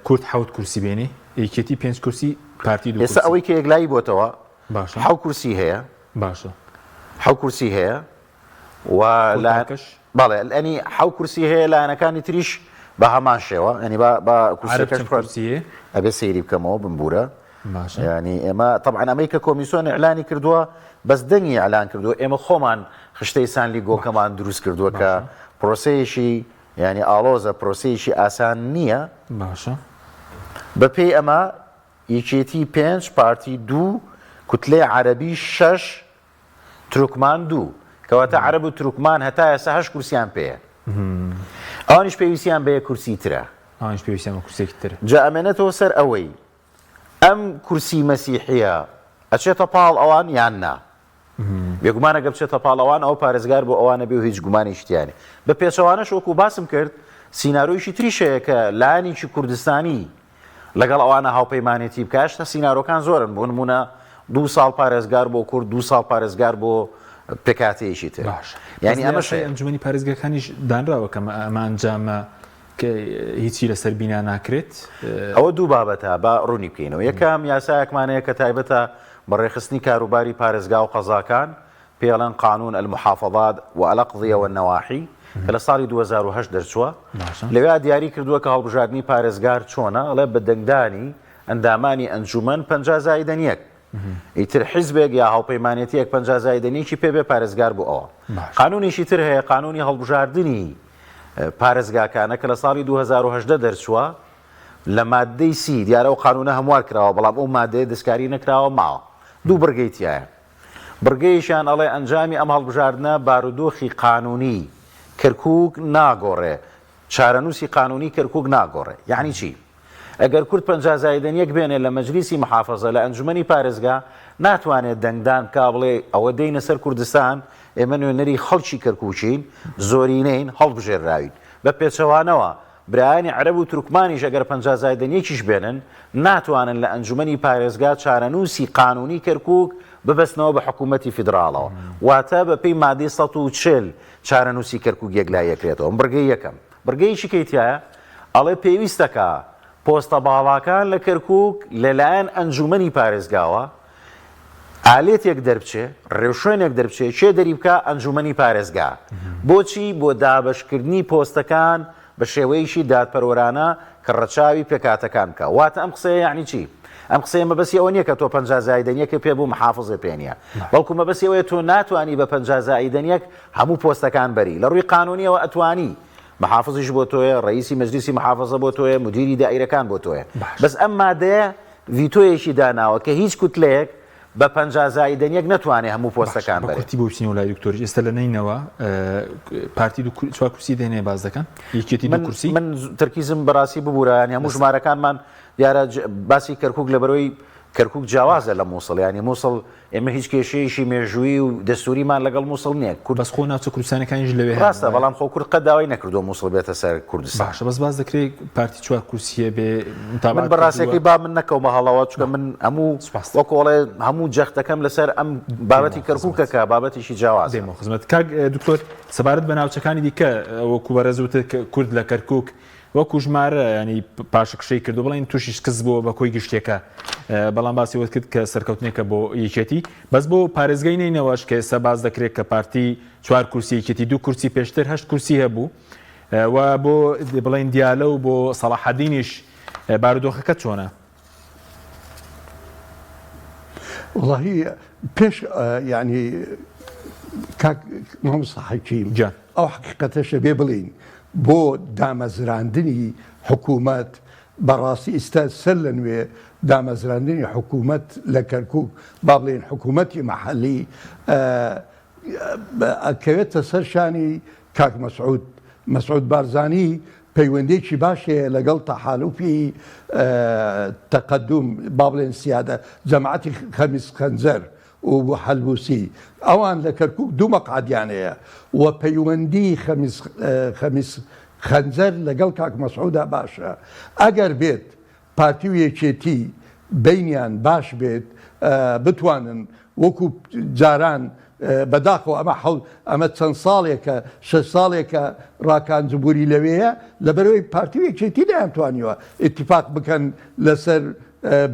کورد حەوت کورسی بێنێ یەکێتی پێنج کورسی پارتی دوو ئێستا کورسی. ئەوەی کە یەکلایی بۆتەوە باشە. حەو کورسی هەیە. باشە. حەو کورسی هەیە و لایەن کۆتاکەش؟ بەڵێ ئەنی حەو کورسی هەیە لایەنەکانی تریش بە هەمان شێوە ئەنی با با عەرەب کورسیەکەش چەند کورسی هەیە؟ ئەبێ سەیری بکەمەوە بمبورە باشە. یانی ئێمە تەبعەن ئەمەی کە کۆمیسۆن ئیعلانی کردووە بەس دەنگی ئیعلان کردووە ئێمە خۆمان خشتەی سان لیگۆکەمان دروست کردووە کە باشە. پرۆسەیەکی یانی ئاڵۆزە پرۆسەیەکی ئاسان نییە. باشە. بە پێی ئەمە یەکێتی پێنج، پارتی دوو، کوتلەی عەرەبی شەش، تورکمان دوو. کەواتە عەرەب و تورکمان هەتا ئێستا هەشت کورسیان پێیە. ئەوانیش پێویستیان بە یەک کورسی ترە. ئەوانیش پێویستیان بە کورسییەکی ترە. جا ئەمێنێتەوە سەر ئەوەی ئەم کورسی مەسیحییە ئەچێتە پاڵ ئەوان یان نا؟ بێگومان ئەگەر بچێتە پاڵ ئەوان ئەوە پارێزگار بۆ ئەوانە بێ و هیچ گومانێکی تیا نیە. بە پێچەوانەش وەکو باسم کرد سینارۆیەکی تریش هەیە کە لایەنێکی کوردستانی لەگەڵ ئەوانە هاوپەیمانێتی بکا، هێشتا سینارۆکان زۆرن، بۆ نموونە دوو ساڵ پارێزگار بۆ کورد، دوو ساڵ پارێزگار بۆ پێکهاتەیەکی تر. باشە یانی بەس لە ئەمەش یاسای هەیە. ئەنجومەنی پارێزگاکانیش دانراوە کە ئەمە ئەنجامە کە هیچی لەسەر بینا ناکرێت. ئەوە دوو بابەتە با ڕوونی بکەینەوە. یەکەم، یاسایەکمان هەیە کە تایبەتە بە ڕێکخستنی کاروباری پارێزگا و قەزاکان، پێی ئەڵێن قانون المحافظات و الاقضیە و النواحی کە لە ساڵی 2008 دەرچووە. لەوێا دیاری کردووە کە هەڵبژاردنی پارێزگار چۆنە، ئەڵێ بە دەنگدانی ئەندامانی ئەنجومەن 50 زائیدەن یەک. ئیتر حیزبێک یا هاوپەیمانێتییەک 50 زائیدەن یەکی پێ بێ پارێزگار بۆ ئەوە. قانونێکی تر هەیە قانونی هەڵبژاردنی پارێزگاکانە کە لە ساڵی 2018 دەرچووە لە ماددەی سی، دیارە ئەو قانونە هەموار کراوە بەڵام ئەو مادەیە دەستکاری نەکراوە ماوە، دوو بڕگەی تیایە. بڕگەیەکیان ئەڵێ ئەنجامی ئەم هەڵبژاردنە بارودۆخی قانونی کەرکوک ناگۆڕێ، چارەنووسی قانونی کەرکوک ناگۆڕێ. یەعنی چی؟ ئەگەر کورد 50 زایدەن یەک بێنێ لە مەجلیسی محافەزە لە ئەنجومەنی پارێزگا ناتوانێ دەنگدان بکا بڵێ ئەوە دێینە سەر کوردستان ئێمە نوێنەری خەڵکی کەرکوکین زۆرینەین هەڵبژێرراوین. بە پێچەوانەوە برایانی عەرەب و تورکمانیش ئەگەر 50 زایدەن یەکیش بێنن ناتوانن لە ئەنجومەنی پارێزگا چارەنووسی قانونی کەرکوک ببەستنەوە بە حکوومەتی فیدراڵەوە واتە بە پێی مادەی 140 چارەنووسی کەرکوک یەکلایی ئەکرێتەوە. بڕگەی یەکەم. بڕگەیەکی کەی تیایە ئەڵێ پێویستەکا پۆستە باڵاکان لە کەرکوک لەلایەن ئەنجومەنی پارێزگاوە ئالێتێک دەربچێ، ڕێوشوێنێک دەربچێ، کێ دەری بکا؟ ئەنجومەنی پارێزگا. بۆچی؟ بۆ دابەشکردنی پۆستەکان بە شێوەیەکی دادپەروەرانە کە ڕەچاوی پێکهاتەکان بکا. واتە ئەم قسەیە یەعنی چی؟ ئەم قسەیە مەبەستی ئەوە نییە کە تۆ 50 زایدەن یەکت پێ بوو محافزێ پێ نییە، بەڵکو مەبەستی ئەوەیە تۆ ناتوانی بە 50 زایدەن یەک هەموو پۆستەکان بەری. لە ڕووی قانونیەوە ئەتوانی، محافزیش بۆ تۆیە، ڕەئیسی مەجلیسی محافزە بۆ تۆیە، مودیری دائیرەکان بۆ تۆیە. بەس ئەم مادەیە ڤیتۆیەکی داناوە کە هیچ کوتلەیەک بە 50 زائیدەن یەک نەتوانێ هەموو پۆستەکان بەرێ. بە کورتی بۆ بچینەوە لای دکتۆریش ئێستا لە نەینەوا پارتی دوو چوار کورسی دێنێ باس دەکەن یەکێتی دوو کورسی. من تەرکیزم بەڕاستی ببورە یانی هەموو ژمارەکانمان دیارە باسی کەرکوک لەبەرەوەی کەرکوک جیاوازە لە موسڵ یانی موسڵ ئێمە هیچ کێشەیەکی مێژوویی و دەستووریمان لەگەڵ موسڵ نییە. کورد بەس خۆ ناوچە کوردستانەکانیش لەوێ هەن. ڕاستە بەڵام خۆ کورد قەت داوای نەکردووە موسڵ بێتە سەر کوردستان. باشە بەس باس دەکرێ پارتی چوار کورسییە بێ متابعەت من بە ڕاستیەکەی با من نەکەومە هەڵەوە چونکە من هەموو وەکو ئەڵێ هەموو جەختەکەم لەسەر ئەم بابەتی کەرکووکە کە بابەتێکی جیاوازە. دێمەوە خزمەت کاک دکتۆر سەبارەت بە ناوچەکانی دیکە وەکو بەڕێز وتت کورد لە کەرکووک وەکو ژمارە ینی پاشەکشەی کردو بڵێن تووشی شکست بووە بە کۆی گشتیەکە بەڵام باسی وت کرد کە سەرکەوتنێکە بۆ یەکێتی بەس بۆ پارێزگای نەینەواش کە ئێستا باس دەکرێت کە پارتی چوار کورسی یەکێتی دوو کورسی پێشتر هەشت کورسی هەبوو و بۆ بڵێن دیالە و بۆ سەڵاحەدینیش بارودۆخەکە چۆنە؟ وەڵاهی پێش یعنی کاک مامۆستا حەکیم گیان. ئەو حەقیقەتەشە بێ بڵێین بۆ دامەزراندنی حکوومەت بەڕاستی ئیستا سەر لە نوێ دامەزراندنی حکوومەت لە کەرکووک با بڵێین حکوومەتی مەحەلی ئەکەوێتە سەر شانی کاک مەسعود مەسعود بارزانی پەیوەندیەکی باش هەیە لەگەڵ تەحالوفی تەقەدوم با بڵێن سیادە جەماعەتی خەمیس خەنجەر. و حەلبوسی ئەوان لە کەرکوک دوو مەقعەدیان هەیە و پەیوەندی خەمیس خەمیس خەنجەر لەگەڵ کاک مەسعودا باشە ئەگەر بێت پارتی و یەکێتی بەینیان باش بێت بتوانن وەکو جاران بەداخەوە ئەمە حەو ئەمە چەند ساڵێکە شەش ساڵێکە ڕاکان جبوری لەوێیە لەبەرەوەی پارتی و یەکێتی نەیانتوانیوە ئیتیفاق بکەن لەسەر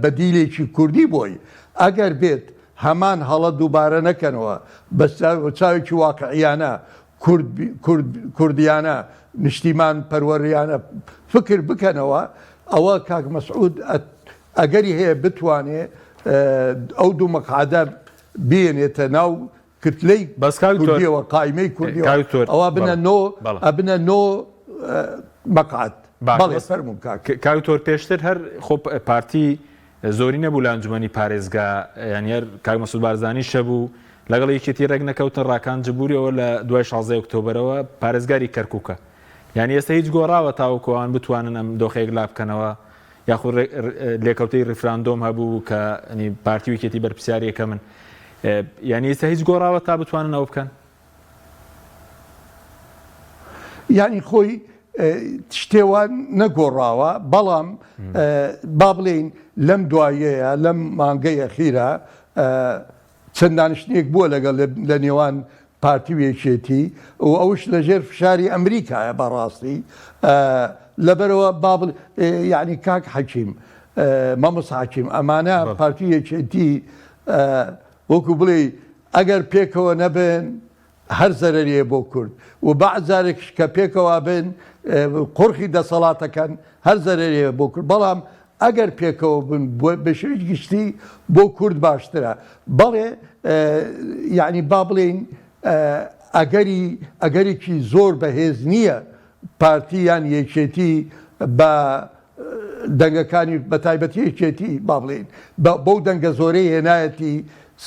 بەدیلێکی کوردی بۆی ئەگەر بێت هەمان هەڵە دووبارە نەکەنەوە بە چاوێکی واقعیانە کورد کورد کوردیانە نیشتیمان پەروەریانە فکر بکەنەوە ئەوە کاک مەسعود ئەگەری هەیە بتوانێ ئەو دوو مەقعەدە بێنێتە ناو کتلەی بەس کاک دکتۆر کوردیەوە قایمەی کوردیەوە کاک دکتۆر ئەوە بنە بەڵێ نۆ بەڵێ ئەبنە نۆ مەقعەد باشە بەڵێ بەس فەرموون کاک. کاک دکتۆر پێشتر هەر خۆ پارتی زۆری نەبوو لە ئەنجومەنی پارێزگا یانی هەر کاک مەسعود بارزانیش هەبوو لەگەڵ یەکێتی ڕێک نەکەوتن ڕاکان جبوریەوە لە دوای 16 ئۆکتۆبەرەوە پارێزگاری کەرکوکە یانی ئێستا هیچ گۆڕاوە تاوەکو ئەوان بتوانن ئەم دۆخە یەکلا بکەنەوە یاخود لێکەوتەی ڕیفراندۆم هەبوو کە ینی پارتی و یەکێتی بەرپرسیاری یەکەمن یانی ئێستا هیچ گۆڕاوە تا بتوانن ئەوە بکەن؟ یانی خۆی شتێ وا نەگۆڕاوە بەڵام با بڵێین لەم دواییەیە لەم مانگەی ئەخیرە چەند دانیشتنێک بووە لەگەڵ لە نێوان پارتی و یەکێتی و ئەوش لەژێر فشاری ئەمریکایە بەڕاستی لەبەرەوە با یعنی کاک حەکیم مامۆستا حەکیم ئەمانە پارتی یەکێتی وەکو بڵێ ئەگەر پێکەوە نەبن هەر زەرەریە بۆ کورد و بەعز جارێکش کە پێکەوە بن قۆرخی دەسەڵاتەکەن هەر زەرەریە بۆ کورد بەڵام ئەگەر پێکەوە بن بە شێوەیەکی گشتی بۆ کورد باشترە بەڵێ یعنی با بڵێین ئەگەری ئەگەرێکی زۆر بەهێز نییە پارتی یان یەکێتی بە دەنگەکانی بە تایبەتی یەکێتی با بڵێین بەو دەنگە زۆرەی هێنایەتی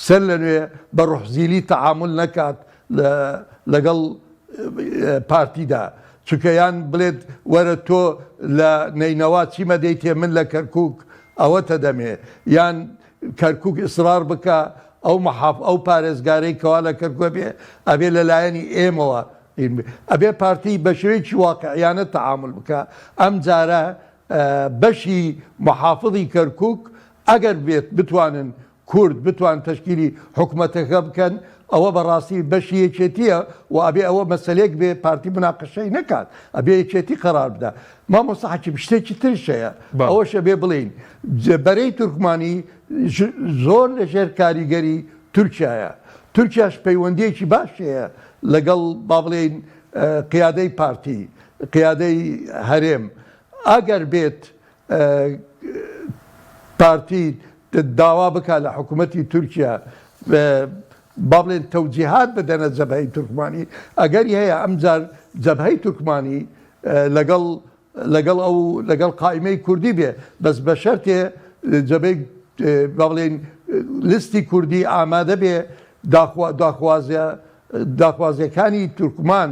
سەر لە نوێ بە ڕوحزیلی تەعامول نەکات لەگەڵ پارتیدا چونکە یان بڵێت وەرە تۆ لە نەینەوا چیمە دەیتێ من لە کەرکک ئەوەتە دەمێ یان کەرکک ئیسرار بکە ئەو محاف ئەو پارێزگارەی کەوا لە کەرکوە بێ ئەبێ لەلایەنی ئێمەوە ئەبێ پارتی بە شێوەیەکی واقعیانە تەعامول بکا ئەم جارە بەشی محافظی کەرکوک ئەگەر بێت بتوانن کورد بتوان تەشکیلی حکومەتەکە بکەن ئەوە بەڕاستی بەشی یەکێتیە و ئەبێ ئەوە مەسەلێک بێ پارتی مناقەشەی نەکات ئەبێ یەکێتی قەرار بدا مامۆستا حەکیم شتێکی ترش هەیە ئەوەش ئەبێ بڵێین بەرەی تورکمانی زۆر لەژێر کاریگەری تورکیایە تورکیاش پەیوەندیەکی باش هەیە لەگەڵ با بڵێین قیادەی پارتی قیادەی هەرێم ئەگەر بێت پارتی داوا بکات لە حکوومەتی تورکیا با بڵێن تەوجیهات بدەنە جەبهەی تورکمانی ئەگەری هەیە ئەمجار جەبهەی تورکمانی لەگەڵ لەگەڵ ئەو لەگەڵ قائیمەی کوردی بێ بەس بە شەرتێ جەبەی با بڵێین لیستی کوردی ئامادە بێ داخوا داخوازە داخوازیەکانی تورکمان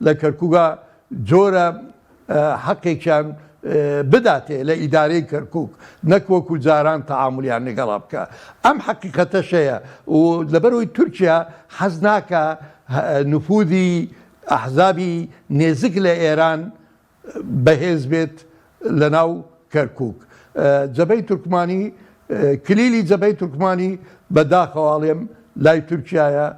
لە کەرکووکا جۆرە حەقێکیان بداتێ لە ئیدارەی کەرکووک نەک وەکو جاران تەعامولیان لەگەڵا بکا ئەم حەقیقەتەش هەیە و لەبەرئەوەی تورکیا حەز ناکا نفوذی ئەحزابی نێزک لە ئێران بەهێز بێت لەناو کەرکوک. جەبهەی تورکمانی کلیلی جەبهەی تورکمانی بە داخەوە ئەڵێم لای تورکیایە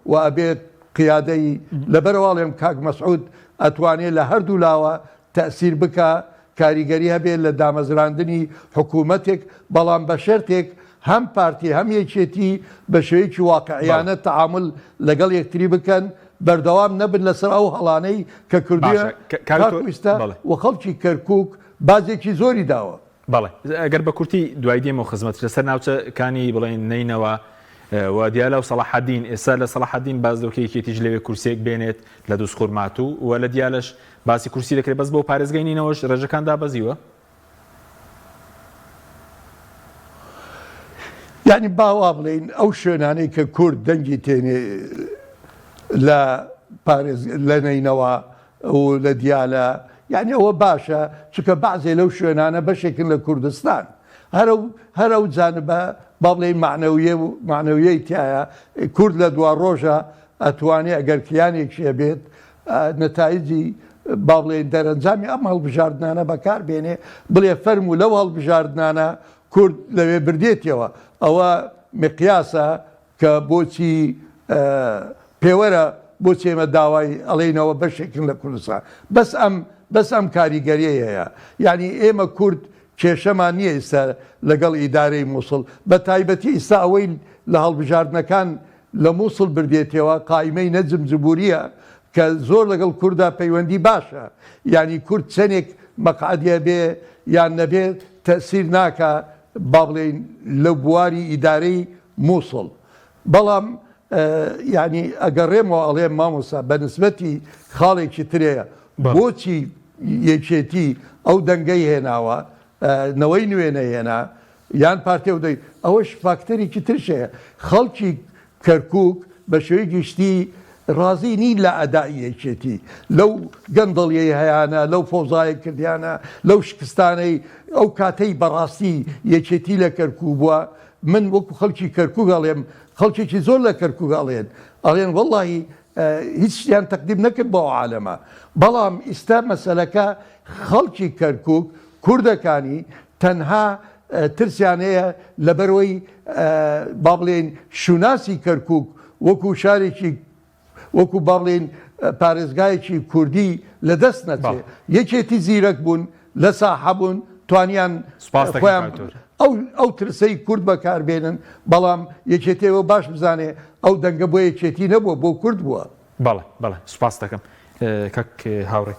و ئەبێت قیادەی لەبەرئەوە ئەڵێم کاک مەسعود ئەتوانێ لە هەردوو لاوە تەئسیر بکا کاریگەری هەبێت لە دامەزراندنی حکوومەتێک، بەڵام بە شەرتێک هەم پارتی هەم یەکێتی بە شێوەیەکی واقعیانە تەعامول لەگەڵ یەکتری بکەن، بەردەوام نەبن لەسەر ئەو هەڵانەی کە کردوویە تاکو ئیستا و خەڵکی کەرکووک باجێکی زۆری داوە. بەڵێ ئەگەر بە کورتی دوای دێمەوە خزمەت لەسەر ناوچەکانی بڵێن نەینەوا و دیالە و سەڵاحەدین، ئێستا لە سەڵاحەدین باس لەوە کە یەکێتیش لەوێ کورسیەک بێنێت لە دوزخورماتوو و لە دیالەش باسی کورسی دەکرێت بەس بۆ پارێزگای نینەوەش ڕێژەکان دابەزیوە؟ یانی با وا بڵێین ئەو شوێنانەی کە کورد دەنگی تێنێ لە پارێز لە نەینەوا و لە دیالە یعنی ئەوە باشە چونکە بەعزێ لەو شوێنانە بەشێکن لە کوردستان. هەر ئەو هەر ئەو جانبە با بڵێین مەعنەویە و مەعنەویەی تیایە کورد لە دواڕۆژا ئەتوانێ ئەگەر کیانێکی هەبێت نەتایجی با بڵێین دەرەنجامی ئەم هەڵبژاردنانە بەکار بێنێ بڵێ فەرموو لەو هەڵبژاردنانە کورد لەوێ بردێتیەوە ئەوە مقیاسە کە بۆچی پێوەرە بۆچی ئێمە داوای ئەڵێینەوە بەشێکن لە کوردستان بەس ئەم بەس ئەم کاریگەریەی هەیە یعنی ئێمە کورد کێشەمان نییە ئیستا لەگەڵ ئیدارەی مووسڵ بە تایبەتی ئیستا ئەوەی لە هەڵبژاردنەکان لە مووسڵ بردێتەوە قائیمەی نەجم جبوریە کە زۆر لەگەڵ کوردا پەیوەندی باشە یعنی کورد چەندێک مەقعەدی هەبێ یان نەبێ تەسیر ناکا با بڵێین لە بواری ئیدارەی موسڵ بەڵام یانی ئەگەڕێمەوە ئەڵێم مامۆستا بە نسبەتی خاڵێکی ترەیە بۆچی یەکێتی ئەو دەنگەی هێناوە نەوەی نوێ نەهێنا یان پارتی ئەو دەنگ ئەوەش فاکتەرێکی ترش هەیە خەڵکی کەرکوک بە شێوەی گشتی ڕازی نین لە ئەدائی یەکێتی لەو گەندەڵیەی هەیانە لەو فەوزایەی کردیانە لەو شکستانەی ئەو کاتەی بەڕاستی یەکێتی لە کەرکوک بووە من وەکو خەڵکی کەرکوک ئەڵێم خەڵکێکی زۆر لە کەرکوک ئەڵێن ئەڵێن وەڵڵاهی هیچ شتیان تەقدیم نەکرد بۆ عالەمە بەڵام ئیستا مەسەلەکە خەڵکی کەرکوک کوردەکانی تەنها ترسیان هەیە لەبەرئەوەی با بڵێین شوناسی کەرکوک وەکو شارێکی وەکو با بڵێین پارێزگایەکی کوردی لە دەست نەچێ یەکێتی زیرەک بوون لە ساحە بوون توانیان خۆیان ئەو ئەو ترسەی کورد بەکاربێنن بەڵام یەکێتیەوە باش بزانێ ئەو دەنگە بۆ یەکێتی نەبووە بۆ کورد بووە. بەڵێ بەڵێ سوپاست دەکەم کاک هاوڕێ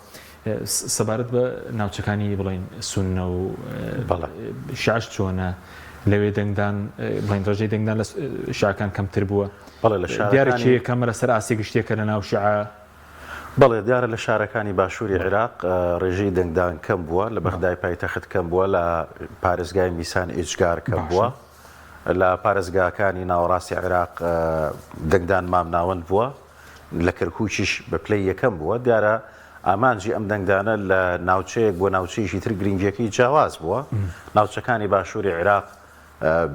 سەبارەت بە ناوچەکانی بڵێین سوننە و شیعەش چۆنە لەوێ دەنگدان بڵێن ڕێژەی دەنگدان لە شیعەکان کەمتر بووە بەڵێ لە دیارە کێ یەکەمە لەسەر ئاستی گشتیەکە لە ناو شیعە بەڵێ دیارە لە شارەکانی باشووری عێراق ڕێژەی دەنگدان کەم بووە لە بەغدای پایتەخت کەم بووە لە پارێزگای میسان ئێجگار کەم بووە لە پارێزگاکانی ناوەڕاستی عێراق دەنگدان مامناوەند بووە، لە کەرکووکیش بە پلەی یەکەم بووە، دیارە ئامانجی ئەم دەنگدانە لە ناوچەیەک بۆ ناوچەیەکی تر گرنگییەکەی جیاواز بووە، ناوچەکانی باشووری عێراق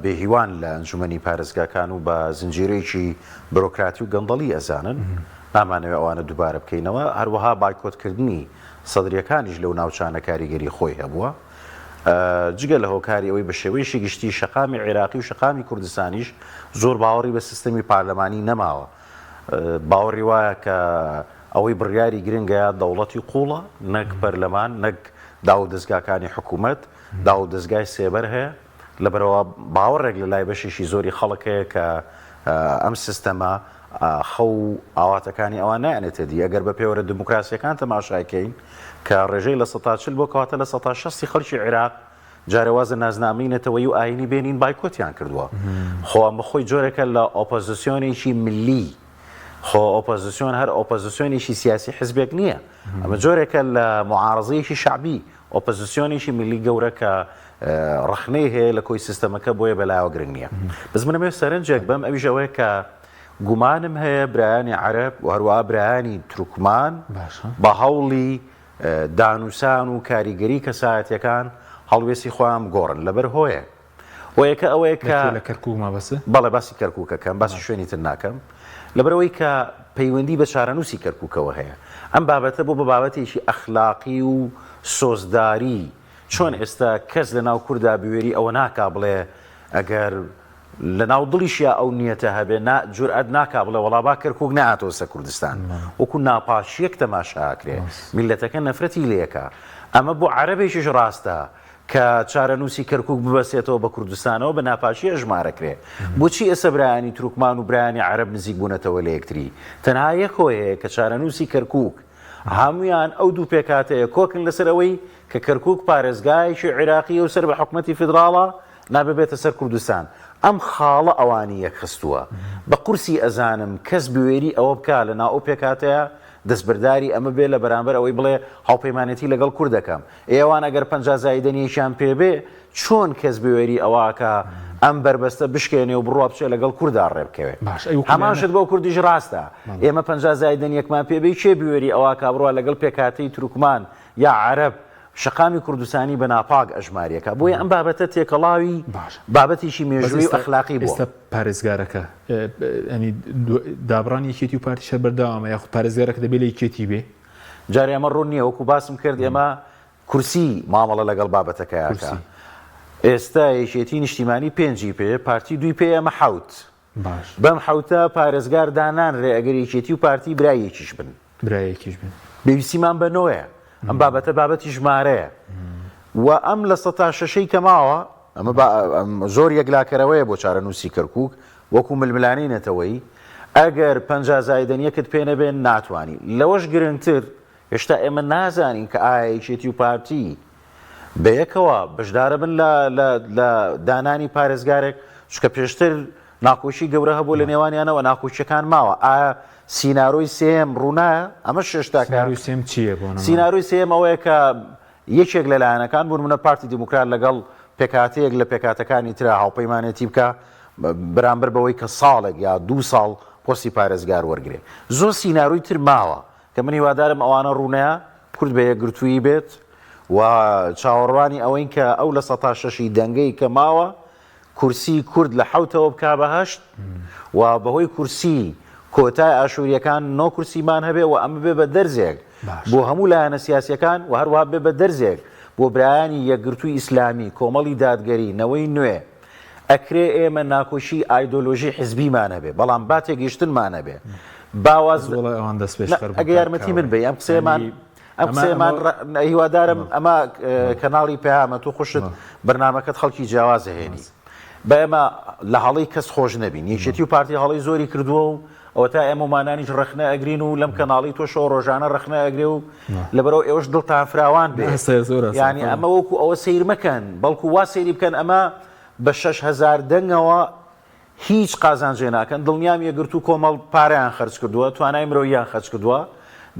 بێهیوان لە ئەنجومەنی پارێزگاکان و بە زنجیرەیەکی برۆکراتی و گەندەڵی ئەزانن، نامانەوێت ئەوانە دووبارە بکەینەوە، هەروەها بایکۆتکردنی سەدرییەکانیش لەو ناوچانە کاریگەری خۆی هەبووە. جگە لە هۆکاری ئەوەی بە شێوەیەکی گشتی شەقامی عێراقی و شەقامی کوردستانیش زۆر باوەڕی بە سیستەمی پارلەمانی نەماوە. باوەڕی وایە کە ئەوەی بڕیاری گرنگە دەوڵەتی قووڵە نەک پەرلەمان، نەک داوودەزگاکانی حکوومەت، داوودەزگای سێبەر هەیە. لەبەرئەوە باوەڕێک لە لای بەشێکی زۆری خەڵک هەیە کە ئەم سیستەمە خەو و ئاواتەکانی ئەوان نایەنێتە دی. ئەگەر بە پێوەرە دیموکراسییەکان تەماشای کەین کە ڕێژەی 40% بۆ کەواتە 60% ی خەڵکی عێراق جارێ واز لە نازنامەی نەتەوەیی و ئایینی بێنین بایکۆتیان کردووە. خۆ ئەمە خۆی جۆرێکە لە ئۆپۆزیسیۆنێکی ملی. خۆ ئۆپۆزیسیۆن هەر ئۆپۆزیسیۆنێکی سیاسی حزبێک نییە. ئەمە جۆرێکە لە موعارەزەیەکی شەعبی. ئۆپۆزسیۆنێکی میللی گەورە کە ڕەخنەی هەیە لە کۆی سیستەمەکە بۆیە بەلایەوە گرنگ نییە. بەس من ئەمەوێت سەرنجێک بەم ئەویش ئەوەیە کە گومانم هەیە برایانی عەرەب و هەروەها برایانی تورکمان بە هەوڵی دانوسان و کاریگەری کەسایەتیەکان هەڵوێستی خۆیان بگۆڕن لەبەر هۆیەک هۆیەکە ئەوەیە کە لە کەرکوک مەبەستە؟ بەڵێ باسی کەرکوک ئەکەم باسی شوێنی تر ناکەم لەبەرئەوەی کە پەیوەندی بە چارەنووسی کەرکوکەوە هەیە ئەم بابەتە بۆ بە بابەتێکی ئەخلاقی و سۆزداری چۆن ئێستا کەس لە ناو کوردا بوێری ئەوە ناکا بڵێ ئەگەر لە ناو دڵیشیا ئەو نیەتە هەبێ نا جورئەت ناکا بڵێ وەڵا با کەرکوک نەهاتەوە سەر کوردستان وەکو ناپاکیەک تەماشا ئەکرێ میللەتەکە نەفرەتی لێکا ئەمە بۆ عەرەبێکیش ڕاستە کە چارەنووسی کەرکوک ببەستێتەوە بە کوردستانەوە بە ناپاکی ئەژمارەکرێ. بۆچی ئێستا برایانی تورکمان و برایانی عەرەب نزیک بوونەتەوە لە یەکتری؟ تەنها یەک هۆی هەیە کە چارەنووسی کەرکوک هەموویان ئەو دوو پێکهاتەیە کۆکن لەسەر ئەوەی کە کەرکوک پارێزگایەکی عیراقیە و سەر بە حکومەتی فیدراڵە نابێ بێتە سەر کوردستان. ئەم خاڵە ئەوانی یەکخستووە. بە قورسی ئەزانم کەس بوێری ئەوە بکا لە ناو ئەو پێکهاتەیە دەستبەرداری ئەمە بێ لە بەرامبەر ئەوەی بڵێ هاوپەیمانێتی لەگەڵ کورد دەکەم. ئێ ئەوان ئەگەر 50 زایدەنیەکیان پێ بێ چۆن کەس بوێری ئەوە ئەکا ئەم بەربەستە بشکێنێ و بڕوا بچێ لەگەڵ کوردا ڕێ بکەوێ؟ باش ئەی وەکو هەمان لایەنە شت بۆ کوردیش ڕاستە. ئێمە 50 زایدەنیەکمان پێ بێ کێ بوێری ئەوە ئەکا بڕوا لەگەڵ پێکهاتەی تورکمان یا عەرەب. شەقامی کوردستانی بە ناپاک ئەژماریەکا بۆیە ئەم بابەتە تێکەڵاوی باشە بابەتێکی بەس مێژووی و ئێستا ئەخلاقی بووە. ئێستا پارێزگارەکە ینی دابڕانی یەکێتی و پارتیش هەر بەردەوامە یاخود پارێزگارەکە دەبێ لە یەکێتی بێ؟ جارێ ئەمە ڕوون نییە وەکو باسم کرد ئێمە کورسی مامەڵە لەگەڵ بابەتەکەیا کە کورسی. ئێستا یەکێتی نیشتیمانی پێنجی پێ پارتی دووی پێ ئێمە حەوت باش. بەم حەوتە پارێزگار دانانرێ ئەگەر یەکێتی و پارتی برای یەکیش بن. برای یەکیش بن. پێویستیمان بە نۆیە. ئەم بابەتە بابەتی ژمارەیە و ئەم لە سەتا شەشەی کە ماوە ئەمە با زۆر یەکلاکەرەوەیە بۆ چارەنووسی کەرکووک وەکو ململانێی نەتەوەیی ئەگەر 50 زایدەن یەکت پێ نەبێ ناتوانی لەوەش گرنگتر هێشتا ئێمە نازانین کە ئایا یەکێتی و پارتی بەیەکەوە بەشدارەبن لە لە لە دانانی پارێزگارێک چونکە پێشتر ناکۆکی گەورە هەبوو لە نێوانیانەوە ناکۆکیەکان ماوە ئایا سینارۆی سێیەم ڕوونایە ئەمە شێشتا کە سیناریۆی سێیەم چییە بۆ نمونە؟ سینارۆی سێیەم ئەوەیە کە یەکێک لە لایەنەکان بۆ نمونە پارتی دیموکرات لەگەڵ پێکهاتەیەک لە پێکهاتەکانی ترا هاوپەیمانێتی بکا بەرامبەر بەوەی کە ساڵێک یا دوو ساڵ پۆستی پارێزگار وەرگرێ زۆر سینارۆی تر ماوە کە من هیوادارم ئەوانە ڕوونەیە کورد بە یەکگرتوویی بێت و چاوەڕوانی ئەوەین کە ئەو لە سەتا شەشی دەنگەی کە ماوە کورسی کورد لە حەوتەوە بکا بە هەشت و بەهۆی کورسی کۆتای ئاشوورییەکان نۆ کورسیمان هەبێ و ئەمە بێ بە دەرزێک بۆ هەموو لایەنە سیاسییەکان و هەروەها بێ بە دەرزێک بۆ برایانی یەکگرتووی ئیسلامی، کۆمەڵی دادگەری، نەوەی نوێ. ئەکرێ ئێمە ناکۆکی ئایدۆلۆژی حزبیمان هەبێ بەڵام با تێگەیشتنمان هەبێ. با واز وەڵای ئەوان دەست پێشخەر بوون ئەگەر کاک یارمەتی من کاوە. بەی ئەم قسەیەمان یانی ئەم ئەمە قسەیەمان ئەمە ڕە هیوادارم ئەمە کەناڵی پەیامە تۆ خۆشت بەرنامەکەت خەڵکی جیاواز ئەهێنی با ئێمە لە هەڵەی کەس خۆش نەبین یەکێتی و پارتی هەڵەی زۆری کردووە و ئەوەتا ئێمە و مانانیش ڕەخنە ئەگرین و لەم کەناڵی تۆشەوە ڕۆژانە ڕەخنە ئەگرێ و لەبەرئەوە ئێوەش دڵتان فراوان بێ یانی ئەمە وەکو ئەوە سەیر مەکەن بەڵکو وا سەیری بکەن ئەمە بە 6000 دەنگەوە هیچ قازانجێ ناکەن دڵنیام یەکگرتوو کۆمەڵ پارەیان خەرج کردووە توانای مرۆییان خەرج کردووە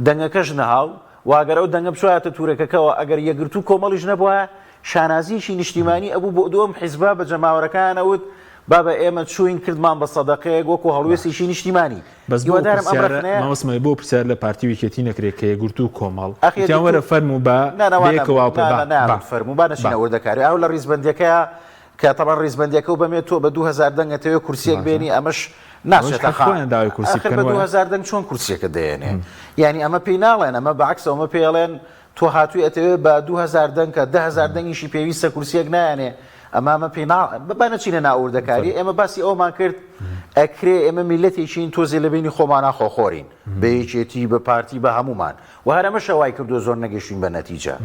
دەنگەکەش نەهاو و ئەگەر ئەو دەنگە بچوایەتە تورەکەکەوە ئەگەر یەکگرتوو کۆمەڵیش نەبوایە شانازیەکی نیشتیمانی ئەبوو بۆ دووەم حیزبە بە جەماوەرەکەیان ئەوت بابە ئێمە چووین کردمان بە سەدەقەیەک وەکو هەڵوێستێکی نیشتیمانی بەس بۆ هیوادارم ئەم پرسیارە ڕەخنەیە مامۆستا مەلا بۆ پرسیار لە پارتی و یەکێتی نەکرێ کە یەکگرتوو و کۆمەڵ ئەخ وتیان یەکگرتوو وەرە فەرموو با نا نا وا بەیەکەوە نەبوو هاوپەی نا با نا با نایانوت فەرموو با با نەچینە وردەکاری ئەو لە ڕیزبەندیەکەیا کە تەبعەن ڕیزبەندیەکە و بەمێ تۆ بە 2000 دەنگ ئەتەوێ کورسیەک باشە بێنی ئەمەش ئەوەش ناچێتە حەق خا خۆیان داوای کورسی ئاخر بکەن بە وایە 2000 دەنگ چۆن کورسیەکە دەیەنێ یانی ئەمە پێی ناڵێن ئەمە بە عەکسەوە ئەمە پێی ئەڵێن تۆ هاتووی ئەتەوێ بە 2000 دەنگ کە 10000 دەنگیشی پێویستە کورسیەک نایەنێ ئەمە ئەمە پێی نا با نەچینە ناو وردەکاری ئێمە باسی ئەومان کرد ئەکرێ ئێمە میلەتێکین تۆزێ لە بینی خۆمانا خۆخۆرین بە یەکێتی بە پارتی بە هەمومان و هەر ئەمەشە وای کردووە زۆر نەگەیشتوین بە نەتیجە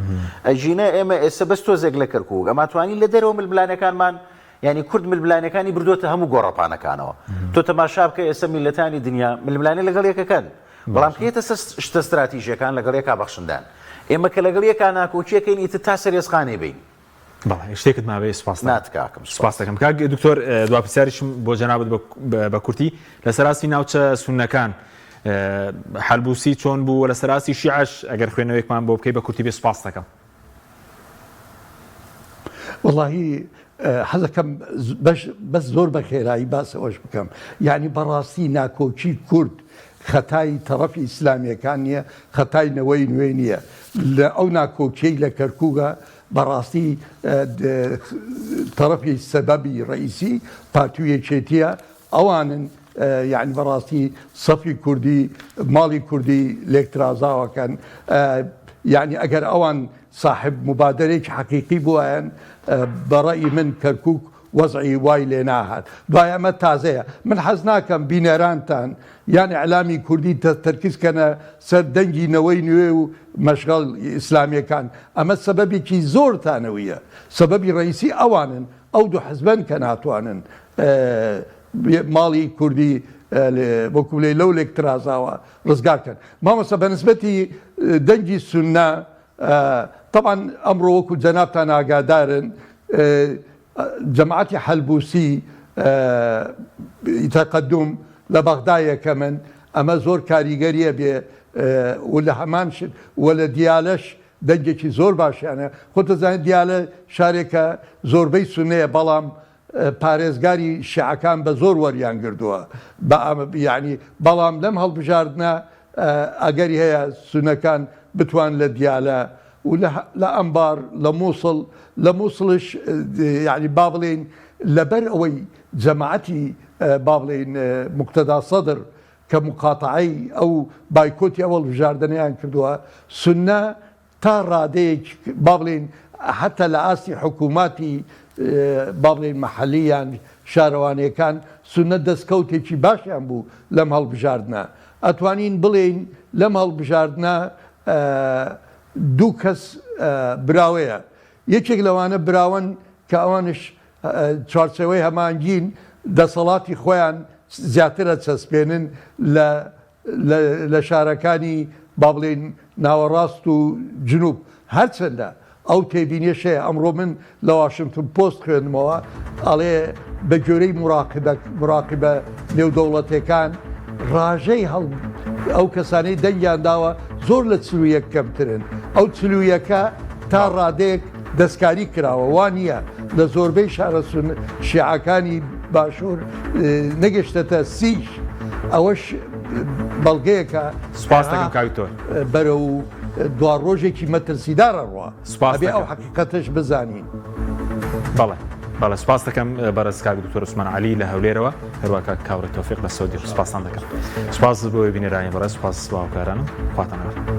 ئەگینا ئێمە ئێستا بەس تۆزێک لە کەرکوک ئەمانتوانی لە دەرەوە ململانێکانمان یانی کورد ململانێکانی بردووەتە هەموو گۆڕەپانەکانەوە تۆ تەماشا بکە ئێستا میللەتانی دنیا ململانێ لەگەڵ یەکەکەن بەڵام کە یەتە سەر شتە ستراتیژیەکان لەگەڵ یەکا بەخشندان ئێمە کە لەگەڵ یەکا ناکۆکیەکەین ئیتر تا سەرێزخانێ بین. بەڵێ شتێکت مابێ سپاس نا تکاکەم سپاس سپاس دەکەم کاک دکتۆر دوا پرسیاریشم بۆ جەنابت بە کورتی لەسەر ئاستی ناوچە سوننەکان حەلبوسی چۆن بوو و لەسەر ئاستی شیعەش ئەگەر خوێندنەوەیەکمان بۆ بکەی بە کورتی بێ سپاس دەکەم. وەڵاهی حەزەکەم بەش بەس زۆر بە خێرایی باس ئەوەش بکەم یعنی بەڕاستی ناکۆکی کورد خەتای تەڕەفی ئیسلامیەکان نییە خەتای نەوەی نوێ نییە لە ئەو ناکۆکیەی لە کەرکووکە بەڕاستی تەڕەفی سەبەبی ڕئیسی پارتی و یەکێتیە ئەوانن یعنی بەڕاستی سەفی کوردی ماڵی کوردی لێکترازاوەکەن یعنی ئەگەر ئەوان ساحب مبادرێکی حەقیقی بوایەن بەڕەئی من کەرکوک وەزعی وای لێ ناهات دوای ئەمە تازەیە من حەز ناکەم بینەرانتان یان ئیعلامی کوردی تەرکیز کەنە سەر دەنگی نەوەی نوێ و مەشغەڵ ئیسلامیەکان ئەمە سەبەبێکی زۆر تانەویە سەبەبی ڕەئیسی ئەوانن ئەو دوو حزبەن کە ناتوانن ماڵی کوردی وەکو بلێی لەو لێکترازاوە ڕزگار کەن مامۆستا بەنسبەتی دەنگی سوننە تەبعەن ئەمڕۆ وەکو جەنابتان ئاگادارن جەماعەتی حەلبوسی تەقەدوم لە بەغدا یەکەمن ئەمە زۆر کاریگەریە بێ و لە هەمان شت و لە دیالەش دەنگێکی زۆر باشیانە خۆت دەزانیت دیالە شارێکە زۆربەی سونەیە بەڵام پارێزگاری شیعەکان بە زۆر وەریان گردووە بە یعنی بەڵام لەم هەڵبژاردنە ئەگەری هەیە سونەکان بتوان لە دیالە. و لە ئەنبار، لە موسڵ، لە موسڵش یانی با بڵێین لەبەر ئەوەی جەماعەتی با بڵێین موقتەدا سەدر کە موقاتەعەی ئەو بایکۆتی ئەو هەڵبژاردنەیان کردووە، سوننە تا ڕادەیەک با بڵێین حەتا لە ئاستی حکووماتی با بڵێین مەحەلی یان شارەوانییەکان سوننە دەستکەوتێکی باشیان بوو لەم هەڵبژاردنە. ئەتوانین بڵێین لەم هەڵبژاردنە دوو کەس براوەیە، یەکێک لەوانە براوەن کە ئەوانش چوارچێوەی هەماهەنگین دەسەڵاتی خۆیان زیاتر ئەچەسپێنن لە لە شارەکانی با بڵێین ناوەڕاست و جنوب، هەرچەندە ئەو تێبینیەش هەیە ئەمڕۆ من لە واشنتن پۆست خوێندمەوە ئەڵێ بە گوێرەی مراقبە مراقبە نێودەوڵەتێکان ڕاژەی هەڵ ئەو کەسانەی دەنگیان داوە زۆر لە 41 کەمترن ئەو چلویەکە تا ڕادەیەک دەستکاری کراوە وا نییە لە زۆربەی شارە سون شیعەکانی باشوور نەگەشتەتە سیش ئەوەش بەڵگەیەکە سپاس دەکەم کاک دکتۆر. بەرەو دواڕۆژێکی مەترسیدار ئەڕوا. سپاس ئەبێ ئەو دەکەم. حەقیقەتەش بزانین. بەڵێ بەڵێ سپاس دەکەم بەڕێز کاک دکتۆر عوسمان عەلی لە هەولێرەوە هەروە کاک کاوڕێ تۆفیق لە سعودیە سپاستان دەکەم سپاس بۆ بینەرانی بەڕێز سپاس بۆ هاوکارانم خواتان لەگەڵ.